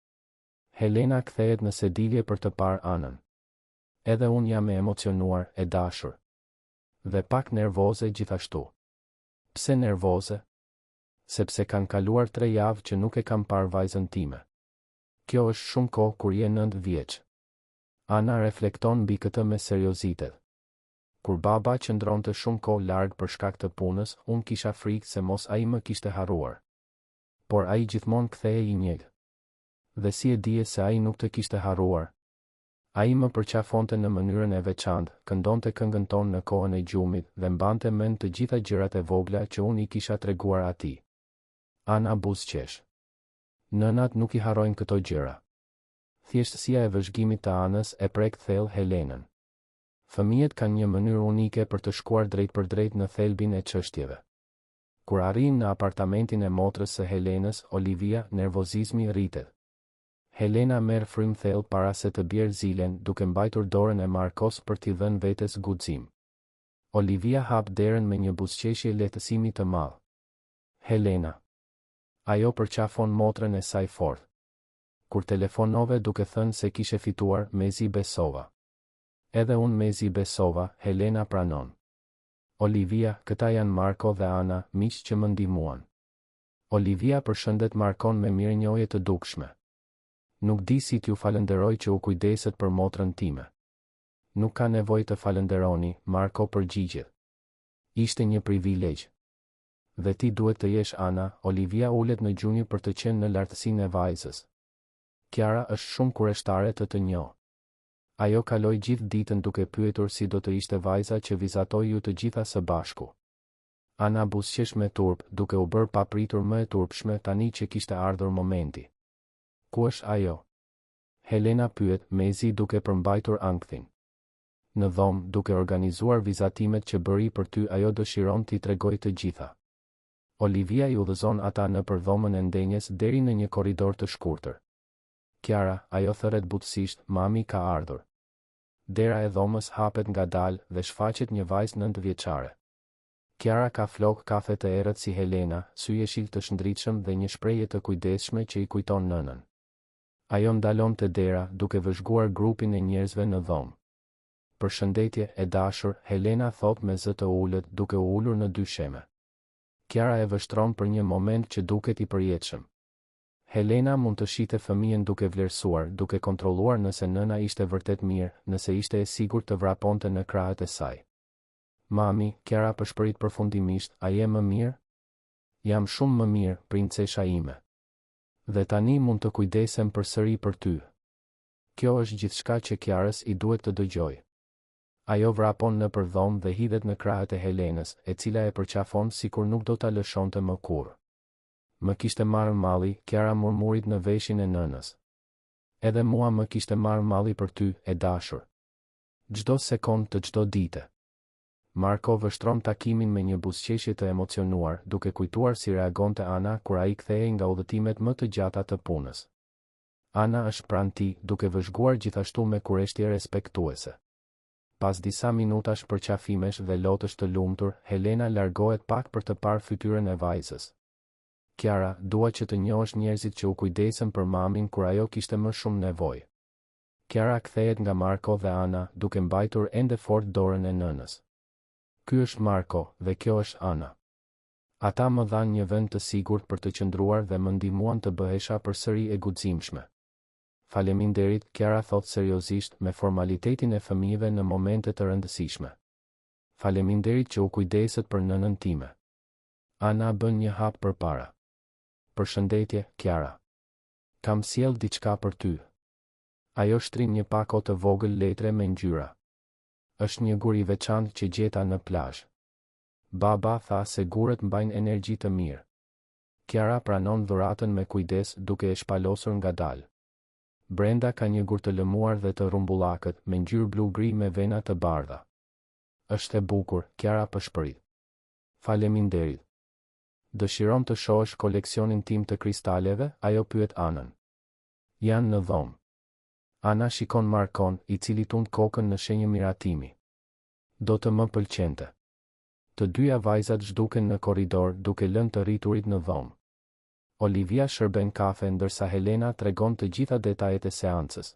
Helena kthehet në sedilje për të parë Anën. Edhe unë jam e emocionuar, e dashur. Dhe pak nervoze gjithashtu. Pse nervoze? Sepse kanë kaluar tre javë që nuk e kam parë vajzën time. Kjo është shumë kohë kur je nëntë vjeç. Ana reflekton mbi këtë me seriozitet. Kur baba qëndronte shumë kohë larg për shkak të punës, unë kisha frikë se mos ai më kishte harruar. Por ai gjithmonë kthehej i njëjtë. Dhe si e dije se ai nuk të kishte harruar? Ai më përqafonte në mënyrën e veçantë, këndonte këngën tonë në kohën e gjumit dhe mbante mend të gjitha gjërat e vogla që unë i kisha treguar atij. Ana buzëqesh. Nënat nuk i harrojnë këto gjëra. Thjeshtësia e vëzhgimit të Anës e prek thellë Helenën. Fëmijët kanë një mënyrë unike për të shkuar drejtpërdrejt në thelbin e çështjeve. Kur arrijnë në apartamentin e motrës së Helenës, Olivia, nervozizmi rritet. Helena merr frymë thellë para se të bjerë zilen, duke mbajtur dorën e Markos për t'i dhënë vetes guxim. Olivia hap derën me një buzëqeshje lehtësimi të madh. Helena. Ajo përqafon motrën e saj fort. Kur telefonove duke thënë se kishe fituar, mezi besova. Edhe unë mezi besova, Helena pranon. Olivia, këta janë Marko dhe Ana, miqtë që më ndihmuan. Olivia përshëndet Markon me mirënjohje të dukshme. Nuk di si t'ju falënderoj që u kujdesët për motrën time. Nuk ka nevojë të falënderoni, Marko përgjigjet. Ishte një privilegj. Dhe ti duhet të jesh Ana, Olivia ulet në gjunjë për të qenë në lartësinë e vajzës. Kiara është shumë kureshtare të të njohë. Ajo kaloi gjithë ditën duke pyetur si do të ishte vajza që vizatoi ju të gjitha së bashku. Ana buzëqesh me turp, duke u bërë papritur më e turpshme tani që kishte ardhur momenti. Ku është ajo? Helena pyet, mezi duke përmbajtur ankthin. Në dhomë, duke organizuar vizatimet që bëri për ty ajo dëshiron t'i tregojë të gjitha. Olivia i udhëzon ata nëpër dhomën e ndenjes deri në një korridor të shkurtër. Kiara, ajo thërret butësisht, mami ka ardhur. Dera e dhomës hapet ngadalë dhe shfaqet një vajzë nëntëvjeçare. Kiara ka flokë kafe të errët si Helena, sy jeshil të shndritshëm dhe një shprehje të kujdesshme që i kujton nënën. Ajo ndalon te dera, duke vëzhguar grupin e njerëzve në dhomë. Përshëndetje, e dashur, Helena thotë me zë të ulët, duke u ulur në dysheme. Kiara e vështron për një moment që duket i përjetshëm. Helena mund të shihte fëmijën duke vlerësuar, duke kontrolluar nëse nëna ishte vërtet mirë, nëse ishte e sigurt të vraponte në krahët e saj. Mami, Kiara pëshpërit përfundimisht, a je më mirë? Jam shumë më mirë, princesha ime. Dhe tani mund të kujdesem përsëri për ty. Kjo është gjithçka që Kiarës i duhet të dëgjojë. Ajo vrapon nëpër dhomë dhe hidhet në krahët e Helenës, e cila e përqafon sikur nuk do ta lëshonte më kurrë. Më kishte marrë malli, Kiara murmurit në veshin e nënës. Edhe mua më kishte marrë malli për ty, e dashur. Çdo sekondë të çdo dite. Marko vështron takimin me një buzëqeshje të emocionuar, duke kujtuar si reagonte Ana kur ai kthehej nga udhëtimet më të gjata të punës. Ana është pranë tij, duke vëzhguar gjithashtu me kureshtje respektuese. Pas disa minutash përqafimesh dhe lotësh të lumtur, Helena largohet pak për të parë fytyrën e vajzës. Kiara, dua që të njohësh njerëzit që u kujdesën për mamin kur ajo kishte më shumë nevojë. Kiara kthehet nga Marko dhe Ana, duke mbajtur ende fort dorën e nënës. Ky është Marko, dhe kjo është Ana. Ata më dhanë një vend të sigurt për të qëndruar dhe më ndihmuan të bëhesha përsëri e guximshme. Faleminderit, Kiara thotë seriozisht, me formalitetin e fëmijëve në momente të rëndësishme. Faleminderit që u kujdesët për nënën time. Ana bën një hap përpara. Përshëndetje, Kiara. Kam sjellë diçka për ty. Ajo shtrin një pako të vogël letre me ngjyra. Është një gur i veçantë që gjeta në plazh. Baba tha se gurët mbajnë energji të mirë. Kiara pranon dhuratën me kujdes duke e shpalosur ngadalë. Brenda ka një gur të lëmuar dhe të rrumbullakët, me ngjyrë blu-gri me vena të bardha. Është e bukur, Kiara pëshpërit. Faleminderit. Dëshiron të shohësh koleksionin tim të kristaleve? Ajo pyet Anën. Janë në dhomë. Ana shikon Markon, i cili tund kokën në shenjë miratimi. Do të më pëlqente. Të dyja vajzat zhduken në korridor duke lënë të rriturit në dhomë. Olivia shërben kafe ndërsa Helena tregon të gjitha detajet e seancës.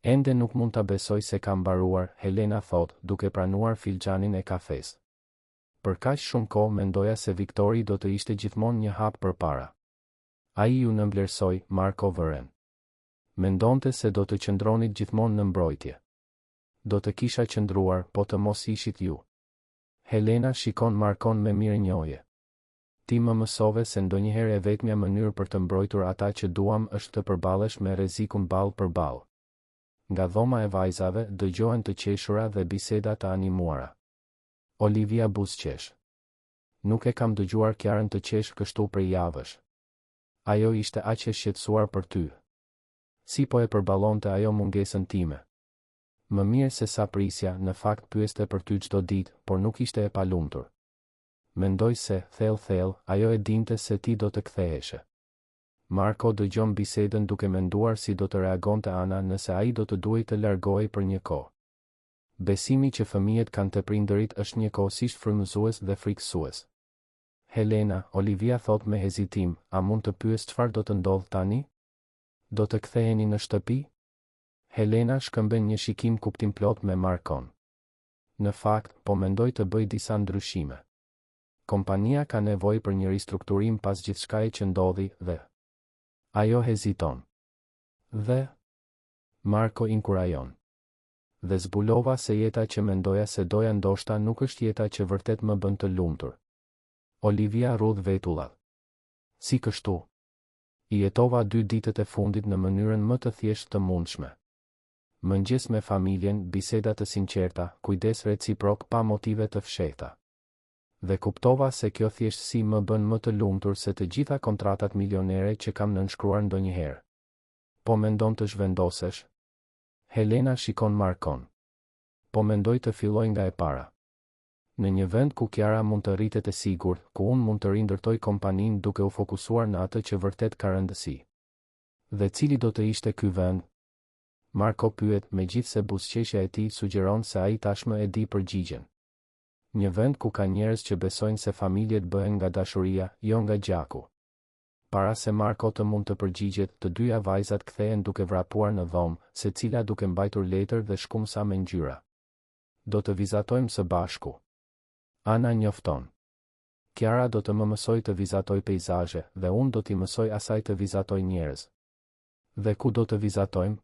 Ende nuk mund ta besoj se ka mbaruar, Helena thotë, duke pranuar filxhanin e kafesë. Për kaq shumë kohë mendoja se Viktori do të ishte gjithmonë një hap përpara. Ai ju nënvlerësoi, Marko vëren. Mendonte se do të qëndronit gjithmonë në mbrojtje. Do të kisha qëndruar, po të mos ishit ju. Helena shikon Markon me mirënjohje. Ti më mësove se ndonjëherë e vetmja mënyrë për të mbrojtur ata që duam është të përballesh me rrezikun ballë për ballë. Nga dhoma e vajzave dëgjohen të qeshura dhe biseda të animuara. Olivia buzëqesh. Nuk e kam dëgjuar Kiarën të qeshë kështu prej javësh. Ajo ishte aq e shqetësuar për ty. Si po e përballonte ajo mungesën time? Më mirë se sa prisja, në fakt pyeste për ty çdo ditë, por nuk ishte e palumtur. Mendoj se, thellë thellë, ajo e dinte se ti do të ktheheshe. Marko dëgjon bisedën duke menduar si do të reagonte Ana nëse ai do të duhej të largohej për një kohë. Besimi që fëmijët kanë te prindërit është njëkohësisht frymëzues dhe frikësues. Helena, Olivia thotë me hezitim, a mund të pyes çfarë do të ndodhë tani? Do të ktheheni në shtëpi? Helena shkëmben një shikim kuptimplotë me Markon. Në fakt, po mendoj të bëj disa ndryshime. Kompania ka nevojë për një ristrukturim pas gjithçkaje që ndodhi, dhe. Ajo heziton. Dhe? Marko inkurajon. Dhe zbulova se jeta që mendoja se doja ndoshta nuk është jeta që vërtet më bën të lumtur. Olivia rrudh vetullat. Si kështu? I jetova dy ditët e fundit në mënyrën më të thjeshtë të mundshme. Mëngjes me familjen, biseda të sinqerta, kujdes reciprok pa motive të fshehta. Dhe kuptova se kjo thjeshtësi më bën më të lumtur se të gjitha kontratat milionere që kam nënshkruar ndonjëherë. Po mendon të zhvendosesh? Helena shikon Markon. Po mendoj të filloj nga e para. Në një vend ku Kiara mund të rritet e sigurt, ku unë mund të rindërtoj kompaninë duke u fokusuar në atë që vërtet ka rëndësi. Dhe cili do të ishte ky vend? Marko pyet, megjithëse buzëqeshja e tij sugjeron se ai tashmë e di përgjigjen. Një vend ku ka njerëz që besojnë se familjet bëhen nga dashuria, jo nga gjaku. Para se Marko të mund të përgjigjet, të dyja vajzat kthehen duke vrapuar në dhomë, secila duke mbajtur letër dhe shkumësa me ngjyra. Do të vizatojmë së bashku. Ana njofton. Kiara do të më mësojë të vizatoj peizazhe, dhe unë do t'i mësoj asaj të vizatojë njerëz. Dhe ku do të vizatojmë?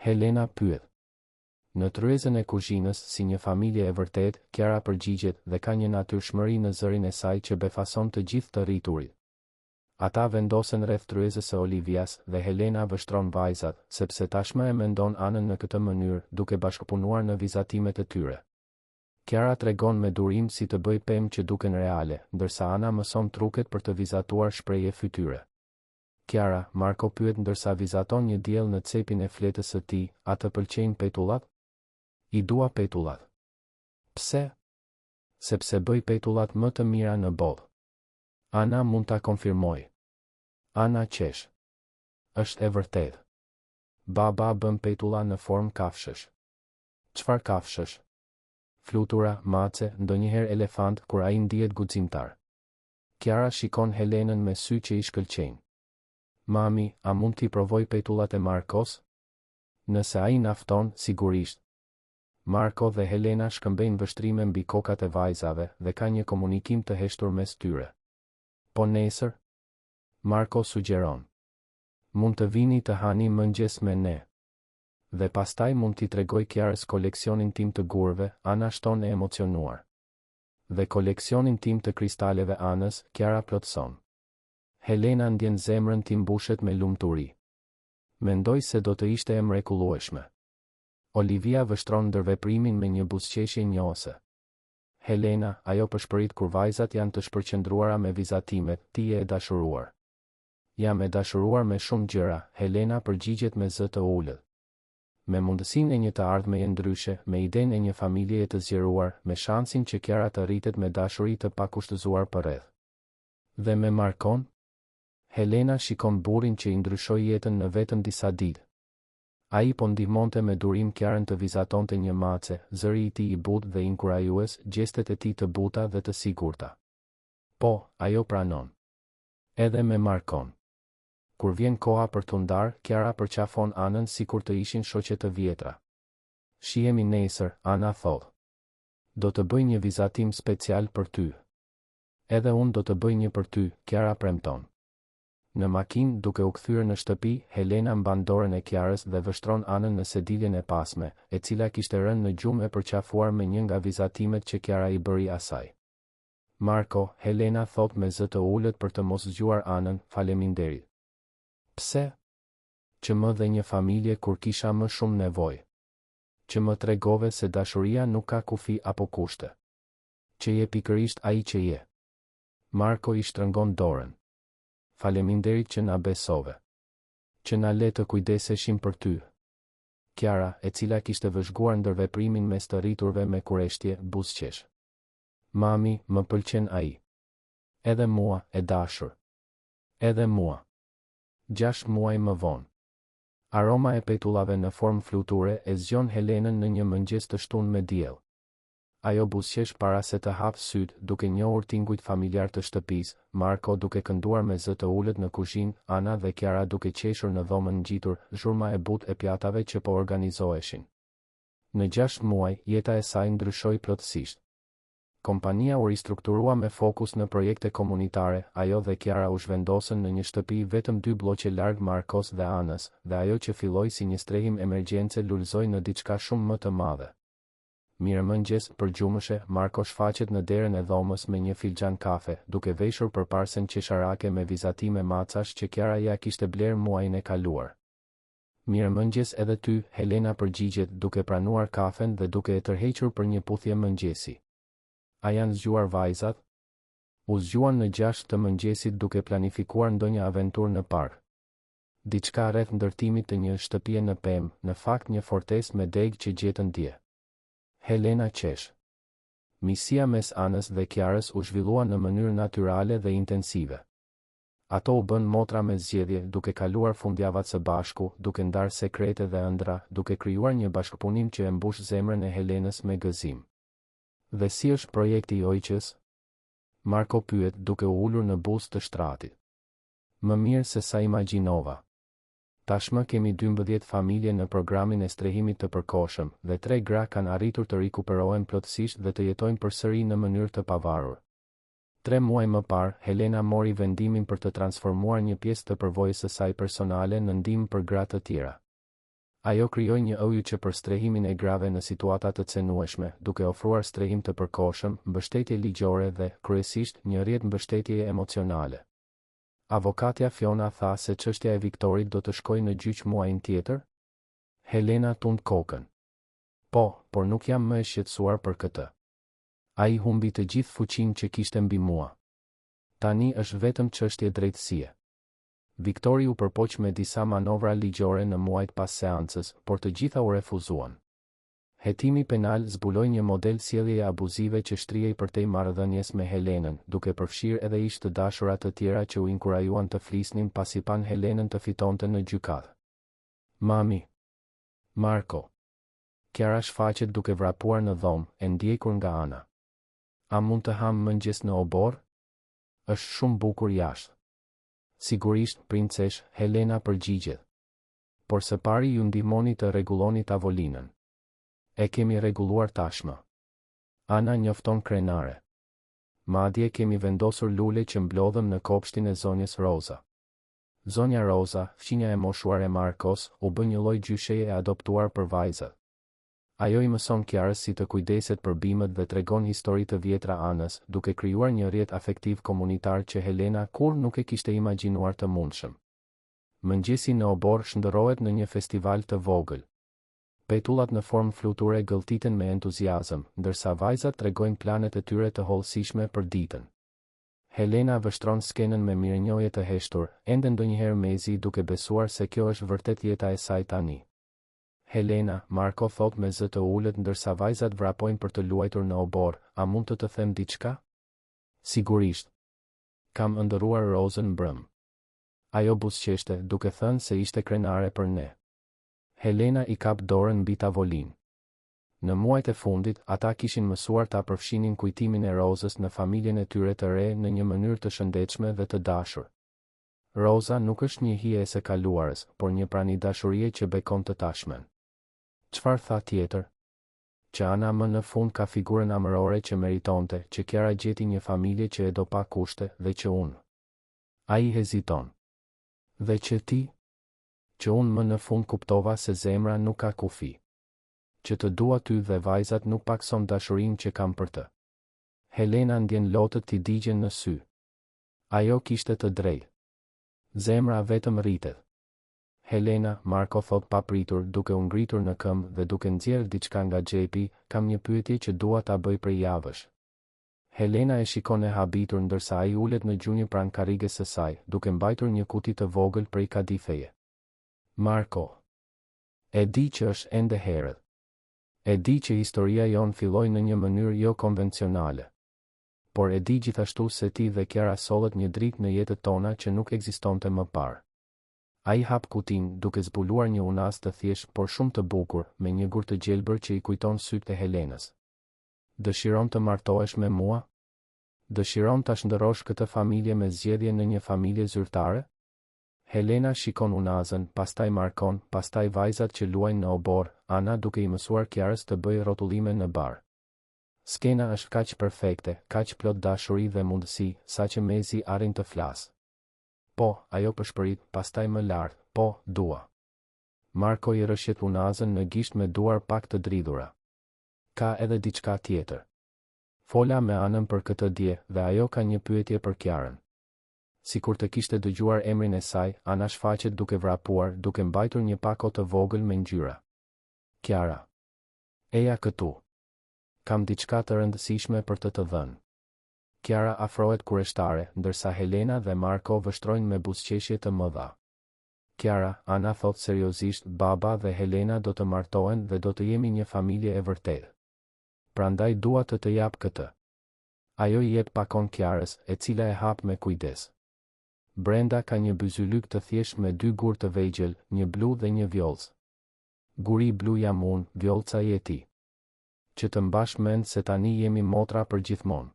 Helena pyet. Në tryezën e kuzhinës, si një familje e vërtetë, Kiara përgjigjet dhe ka një natyrshmëri në zërin e saj që befason të gjithë të rriturit. Ata vendosen rreth tryezës së Olivias dhe Helena vështron vajzat, sepse tashmë e mendon Anën në këtë mënyrë, duke bashkëpunuar në vizatimet e tyre. Kiara tregon me durim si të bëjë pemë që duken reale, ndërsa Ana mëson truket për të vizatuar shprehje fytyre. Kiara, Marko pyet ndërsa vizaton një diell në cepin e fletës së tij, a të pëlqejnë petullat? I dua petullat. Pse? Sepse bëj petullat më të mira në botë. Ana mund ta konfirmojë. Ana qesh. Është e vërtetë. Baba bën petulla në formë kafshësh. Çfarë kafshësh? Flutura, mace, ndonjëherë elefant kur ai ndihet guximtar. Kiara shikon Helenën me sy që i shkëlqejnë. Mami, a mund t'i provoj petullat e Markos? Nëse ai na fton, sigurisht. Marko dhe Helena shkëmbejnë vështrime mbi kokat e vajzave dhe ka një komunikim të heshtur mes tyre. Po nesër? Marko sugjeron. Mund të vini të hani mëngjes me ne. Dhe pastaj mund t'i tregoj Kiarës koleksionin tim të gurëve, Ana shton e emocionuar. Dhe koleksionin tim të kristaleve Anës, Kiara plotëson. Helena ndjen zemrën t'i mbushet me lumturi. Mendoj se do të ishte e mrekullueshme. Olivia vështron ndërveprimin me një buzëqeshje njohëse. Helena, ajo pëshpërit kur vajzat janë të shpërqendruara me vizatimet, ti je e dashuruar. Jam e dashuruar me shumë gjëra, Helena përgjigjet me zë të ulët. Me mundësinë e një të ardhmeje ndryshe, me idenë e një familjeje të zgjeruar, me shansin që Kiara të rritet me dashuri të pakushtëzuar përreth. Dhe me Markon? Helena shikon burrin që i ndryshoi jetën në vetëm disa ditë. Ai po ndihmonte me durim Kiarën të vizatonte një mace, zëri i tij i butë dhe inkurajues, gjestet e tij të buta dhe të sigurta. Po, ajo pranon. Edhe me Markon. Kur vjen koha për t'u ndarë, Kiara përqafon Anën sikur të ishin shoqe të vjetra. Shihemi nesër, Ana thotë. Do të bëj një vizatim special për ty. Edhe unë do të bëj një për ty, Kiara premton. Në makinë, duke u kthyer në shtëpi, Helena mban dorën e Kiarës dhe vështron Anën në sediljen e pasme, e cila kishte rënë në gjumë e përqafuar me një nga vizatimet që Kiara i bëri asaj. Marko, Helena thotë me zë të ulët për të mos zgjuar Anën, faleminderit. Pse? Që më dhe një familje kur kisha më shumë nevojë. Që më tregove se dashuria nuk ka kufi apo kushte. Që je pikërisht ai që je. Marko i shtrëngon dorën. Faleminderit që na besove. Që na le të kujdeseshim për ty. Kiara, e cila kishte vëzhguar ndërveprimin mes të rriturve me kureshtje, buzëqesh. Mami, më pëlqen ai. Edhe mua, e dashur. Edhe mua. Gjashtë muaj më vonë. Aroma e petullave në formë fluture e zgjon Helenën në një mëngjes të shtunë me diell. Ajo buzëqesh para se të hapë sytë, duke njohur tingujt familjarë të shtëpisë, Marko duke kënduar me zë të ulët në kuzhinë, Ana dhe Kiara duke qeshur në dhomën ngjitur, zhurma e butë e pjatave që po organizoheshin. Në gjashtë muaj, jeta e saj ndryshoi plotësisht. Kompania u ristrukturua me fokus në projekte komunitare, ajo dhe Kiara u zhvendosën në një shtëpi vetëm dy blloqe larg Markos dhe Anës, dhe ajo që filloi si një strehim emergjence lulëzoi në diçka shumë më të madhe. Mirëmëngjes, përgjumëshe, Marko shfaqet në derën e dhomës me një filxhan kafe, duke veshur përparësen qesharake me vizatime macash që Kiara ia kishte blerë muajin e kaluar. Mirëmëngjes edhe ty, Helena përgjigjet duke pranuar kafen dhe duke e tërhequr për një puthje mëngjesi. A janë zgjuar vajzat? U zgjuan në gjashtë të mëngjesit duke planifikuar ndonjë aventurë në park. Diçka rreth ndërtimit të një shtëpie në pemë, në fakt një fortesë me degë që gjetën dje. Helena qesh. Miqësia mes Anës dhe Kiarës u zhvillua në mënyrë natyrale dhe intensive. Ato u bënë motra me zgjedhje, duke kaluar fundjavat së bashku, duke ndarë sekrete dhe ëndrra, duke krijuar një bashkëpunim që e mbush zemrën e Helenës me gëzim. Dhe si është projekti i OJQ-së? Marko pyet, duke u ulur në buzë të shtratit. Më mirë se sa imagjinova. Tashmë kemi 12 familje në programin e strehimit të përkohshëm, dhe tre gra kanë arritur të rikuperohen plotësisht dhe të jetojnë përsëri në mënyrë të pavarur. Tre muaj më parë, Helena mori vendimin për të transformuar një pjesë të përvojës së saj personale në ndihmë për gra të tjera. Ajo krijoi një OJQ për strehimin e grave në situata të cenueshme, duke ofruar strehim të përkohshëm, mbështetje ligjore dhe, kryesisht, një rrjet mbështetjeje emocionale. Avokatja Fiona tha se çështja e Viktorit do të shkojë në gjyq muajin tjetër? Helena tund kokën. Po, por nuk jam më e shqetësuar për këtë. Ai humbi të gjithë fuqinë që kishte mbi mua. Tani është vetëm çështje drejtësie. Viktori u përpoq me disa manovra ligjore në muajt pas seancës, por të gjitha u refuzuan. Hetimi penal zbuloi një model sjelljeje abuzive që shtrihej përtej marrëdhënies me Helenën, duke përfshirë edhe ish të dashura të tjera që u inkurajuan të flisnin pasi panë Helenën të fitonte në gjykatë. Mami. Marko. Kiara shfaqet duke vrapuar në dhomë, e ndjekur nga Ana. A mund të hamë mëngjes në oborr? Është shumë bukur jashtë. Sigurisht, princeshë, Helena përgjigjet. Por së pari ju ndihmoni të rregulloni tavolinën. E kemi rregulluar tashmë. Ana njofton krenare. Madje kemi vendosur lule që mblodhëm në kopshtin e zonjës Roza. Zonja Roza, fqinja e moshuar e Markos, u bë një lloj gjysheje e adoptuar për vajzat. Ajo i mëson Kiarës si të kujdeset për bimët dhe tregon histori të vjetra Anës, duke krijuar një rrjet afektiv komunitar që Helena kurrë nuk e kishte imagjinuar të mundshëm. Mëngjesi në oborr shndërrohet në një festival të vogël. Petullat në formë fluture gëlltiten me entuziazëm, ndërsa vajzat tregojnë planet e tyre të hollësishme për ditën. Helena vështron skenën me mirënjohje të heshtur, ende ndonjëherë mezi duke besuar se kjo është vërtet jeta e saj tani. Helena, Marko thotë me zë të ulët ndërsa vajzat vrapojnë për të luajtur në oborr, a mund të të them diçka? Sigurisht. Kam ëndërruar Rozën mbrëmë. Ajo buzëqeshte, duke thënë se ishte krenare për ne. Helena i kap dorën mbi tavolinë. Në muajt e fundit, ata kishin mësuar ta përfshinin kujtimin e Rozës në familjen e tyre të re në një mënyrë të shëndetshme dhe të dashur. Roza nuk është një hije e së kaluarës, por një prani dashurie që bekon të tashmen. Çfarë tha tjetër? Që Ana më në fund ka figurën amërore që meritonte, që Kiara gjeti një familje që e do pa kushte, dhe që unë. Ai heziton. Dhe që ti? Që unë më në fund kuptova se zemra nuk ka kufi. Që të dua ty dhe vajzat nuk pakëson dashurinë që kam për të. Helena ndjen lotët t'i digjen në sy. Ajo kishte të drejtë. Zemra vetëm rritet. Helena, Marko thotë papritur, duke u ngritur në këmbë dhe duke nxjerrë diçka nga xhepi, kam një pyetje që dua ta bëj prej javësh. Helena e shikon e habitur ndërsa ai ulet në gjunjë pranë karriges së saj, duke mbajtur një kuti të vogël prej kadifeje. Marko. E di që është ende herët. E di që historia jonë filloi në një mënyrë jo konvencionale. Por e di gjithashtu se ti dhe Kiara sollët një dritë në jetët tona që nuk ekzistonte më parë. Ai hap kutinë, duke zbuluar një unazë të thjeshtë por shumë të bukur, me një gur të gjelbër që i kujton sytë e Helenës. Dëshiron të martohesh me mua? Dëshiron ta shndërrosh këtë familje me zgjedhje në një familje zyrtare? Helena shikon unazën, pastaj Markon, pastaj vajzat që luajnë në oborr, Ana duke i mësuar Kiarës të bëjë rrotullime në bar. Skena është kaq perfekte, kaq plot dashuri dhe mundësi, saqë mezi arrin të flasë. Po, ajo pëshpërit, pastaj më lart, po, dua. Marko i rrëshqet unazën në gisht me duar pak të dridhura. Ka edhe diçka tjetër. Fola me Anën për këtë dje, dhe ajo ka një pyetje për Kiarën. Sikur të kishte dëgjuar emrin e saj, Ana shfaqet duke vrapuar, duke mbajtur një pako të vogël me ngjyra. Kiara. Eja këtu. Kam diçka të rëndësishme për të të dhënë. Kiara afrohet kureshtare, ndërsa Helena dhe Marko vështrojnë me buzëqeshje të mëdha. Kiara, Ana thotë seriozisht, baba dhe Helena do të martohen dhe do të jemi një familje e vërtetë. Prandaj dua të të jap këtë. Ajo i jep pakon Kiarës, e cila e hap me kujdes. Brenda ka një byzylyk të thjeshtë me dy gurë të vegjël, një blu dhe një vjollcë. Guri blu jam unë, vjollca je ti. Që të mbash mend se tani jemi motra përgjithmonë.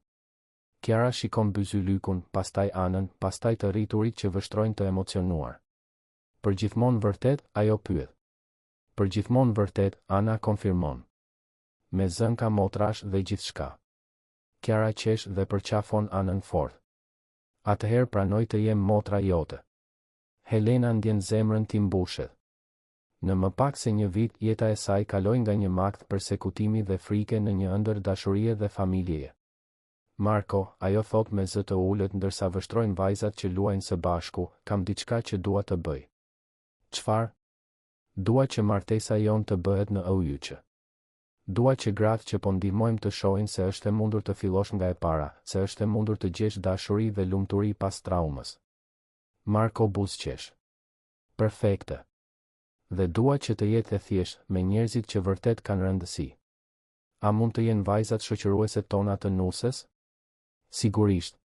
Kiara shikon byzylykun, pastaj Anën, pastaj të rriturit që vështrojnë të emocionuar. Përgjithmonë vërtet? Ajo pyet. Përgjithmonë vërtet, Ana konfirmon. Me zënka motrash dhe gjithçka. Kiara qesh dhe përqafon Anën fort. Atëherë pranoj të jem motra jote. Helena ndjen zemrën t'i mbushet. Në më pak se një vit, jeta e saj kaloi nga një makth persekutimi dhe frike në një ëndërr dashurie dhe familjeje. Marko, ajo thotë me zë të ulët ndërsa vështrojnë vajzat që luajnë së bashku, kam diçka që dua të bëj. Çfarë? Dua që martesa jonë të bëhet në OYC. Dua që gratë që po ndihmojmë të shohin se është e mundur të fillosh nga e para, se është e mundur të gjesh dashuri dhe lumturi pas traumës. Marko buzëqesh. Perfekte. Dhe dua që të jetë e thjeshtë, me njerëzit që vërtet kanë rëndësi. A mund të jenë vajzat shoqëruese tona të nuses? Sigurisht.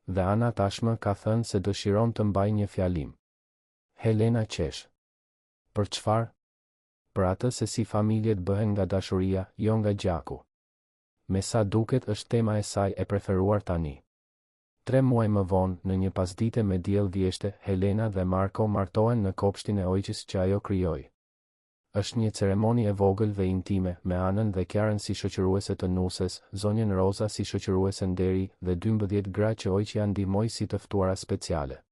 Dhe Ana tashmë ka thënë se dëshiron të mbajë një fjalim. Helena qesh. Për çfarë? Për atë se si familjet bëhen nga dashuria, jo nga gjaku. Me sa duket është tema e saj e preferuar tani. Tre muaj më vonë, në një pasdite me diell vjeshte, Helena dhe Marko martohen në kopshtin e Ojqës që ajo krijoi. Është një ceremoni e vogël dhe intime, me Anën dhe Kiarën si shoqëruese të nuses, zonjën Roza si shoqëruese nderi, dhe 12 gra që Ojqja ndihmoi si të ftuara speciale.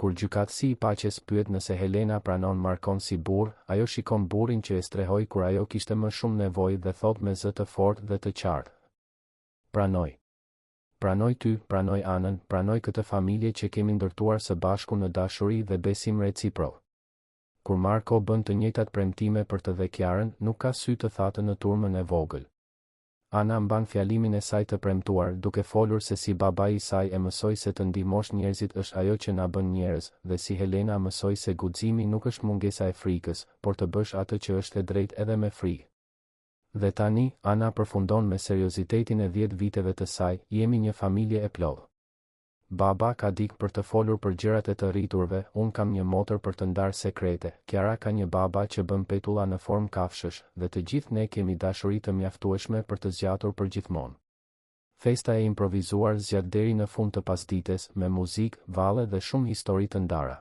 Kur gjykatësi i paqes pyet nëse Helena pranon Markon si burrë, ajo shikon burrin që e strehoi kur ajo kishte më shumë nevojë dhe thotë me zë të fortë dhe të qartë. Pranoj. Pranoj ty, pranoj Anën, pranoj këtë familje që kemi ndërtuar së bashku në dashuri dhe besim reciprok. Kur Marko bën të njëjtat premtime për të dhe Kiarën, nuk ka sy të thatë në turmën e vogël. Ana mban fjalimin e saj të premtuar, duke folur se si babai i saj e mësoi se të ndihmosh njerëzit është ajo që na bën njerëz, dhe si Helena mësoi se guximi nuk është mungesa e frikës, por të bësh atë që është e drejtë edhe me frikë. Dhe tani, Ana përfundon me seriozitetin e 10 viteve të saj, jemi një familje e plotë. Baba ka dikë për të folur për gjërat e të rriturve, unë kam një motër për të ndarë sekrete, Kiara ka një baba që bën petulla në formë kafshësh, dhe të gjithë ne kemi dashuri të mjaftueshme për të zgjatur përgjithmonë. Festa e improvizuar zgjat deri në fund të pasdites, me muzikë, valle dhe shumë histori të ndara.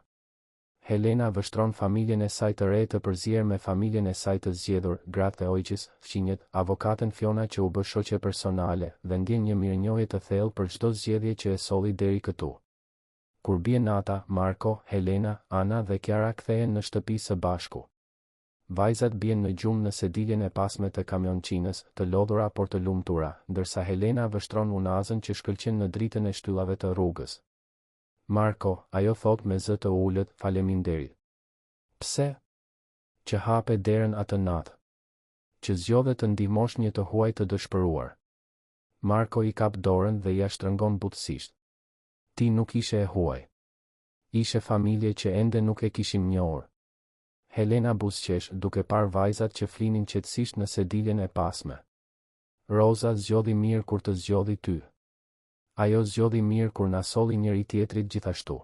Helena vështron familjen e saj të re të përzier me familjen e saj të zgjedhur, gratë e Ojqës, fqinjët, avokaten Fiona që u bë shoqe personale, dhe ndjen një mirënjohje të thellë për çdo zgjedhje që e solli deri këtu. Kur bie nata, Marko, Helena, Ana dhe Kiara kthehen në shtëpi së bashku. Vajzat bien në gjumë në sediljen e pasme të kamionçinës, të lodhura por të lumtura, ndërsa Helena vështron unazën që shkëlqen në dritën e shtyllave të rrugës. Marko, ajo thotë me zë të ulët, faleminderit. Pse? Që hape derën atë natë. Që zgjodhe të ndihmosh një të huaj të dëshpëruar. Marko i kap dorën dhe ia shtrëngon butësisht. Ti nuk ishe e huaj. Ishe familje që ende nuk e kishim njohur. Helena buzëqesh duke parë vajzat që flinin qetësisht në sediljen e pasme. Roza zgjodhi mirë kur të zgjodhi ty. Ajo zgjodhi mirë kur na solli njëri-tjetrit gjithashtu.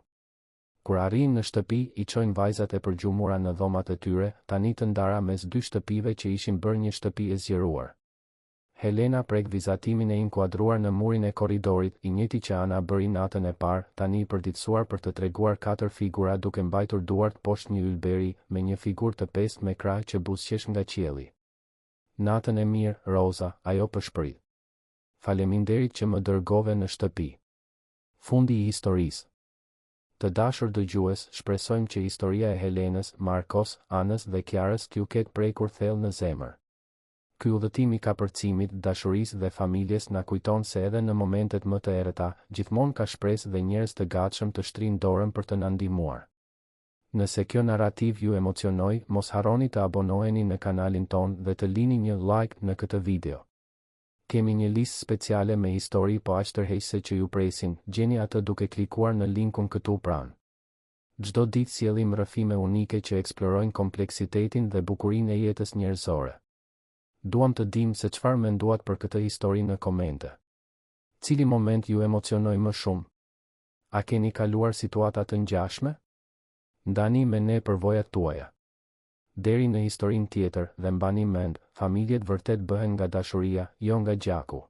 Kur arrijnë në shtëpi, i çojnë vajzat e përgjumura në dhomat e tyre, tani të ndara mes dy shtëpive që ishin bërë një shtëpi e zgjeruar. Helena prek vizatimin e inkuadruar në murin e korridorit, i njëjti që Ana bëri natën e parë, tani i përditësuar për të treguar katër figura duke mbajtur duart poshtë një ylberi, me një figurë të pestë me krahë që buzëqesh nga qielli. Natën e mirë, Roza, ajo pëshpërit. Faleminderit që më dërgove në shtëpi. Fundi i historisë. Të dashur dëgjues, shpresojmë që historia e Helenës, Markos, Anës dhe Kiarës t'ju ketë prekur thellë në zemër. Ky udhëtim i kapërcimit, dashurisë dhe familjes na kujton se edhe në momentet më të errëta, gjithmonë ka shpresë dhe njerëz të gatshëm të shtrijnë dorën për të na ndihmuar. Nëse kjo narrativë ju emocionoi, mos harroni të abonoheni në kanalin tonë dhe të lini një like në këtë video. Kemi një listë speciale me histori po aq tërheqëse që ju presin, gjeni atë duke klikuar në linkun këtu pranë. Çdo ditë sjellim rrëfime unike që eksplorojnë kompleksitetin dhe bukurinë e jetës njerëzore. Duam të dimë se çfarë menduat për këtë histori në komente. Cili moment ju emocionoi më shumë? A keni kaluar situata të ngjashme? Ndani me ne përvojat tuaja. Deri në historinë tjetër dhe mbani mend, familjet vërtet bëhen nga dashuria, jo nga gjaku.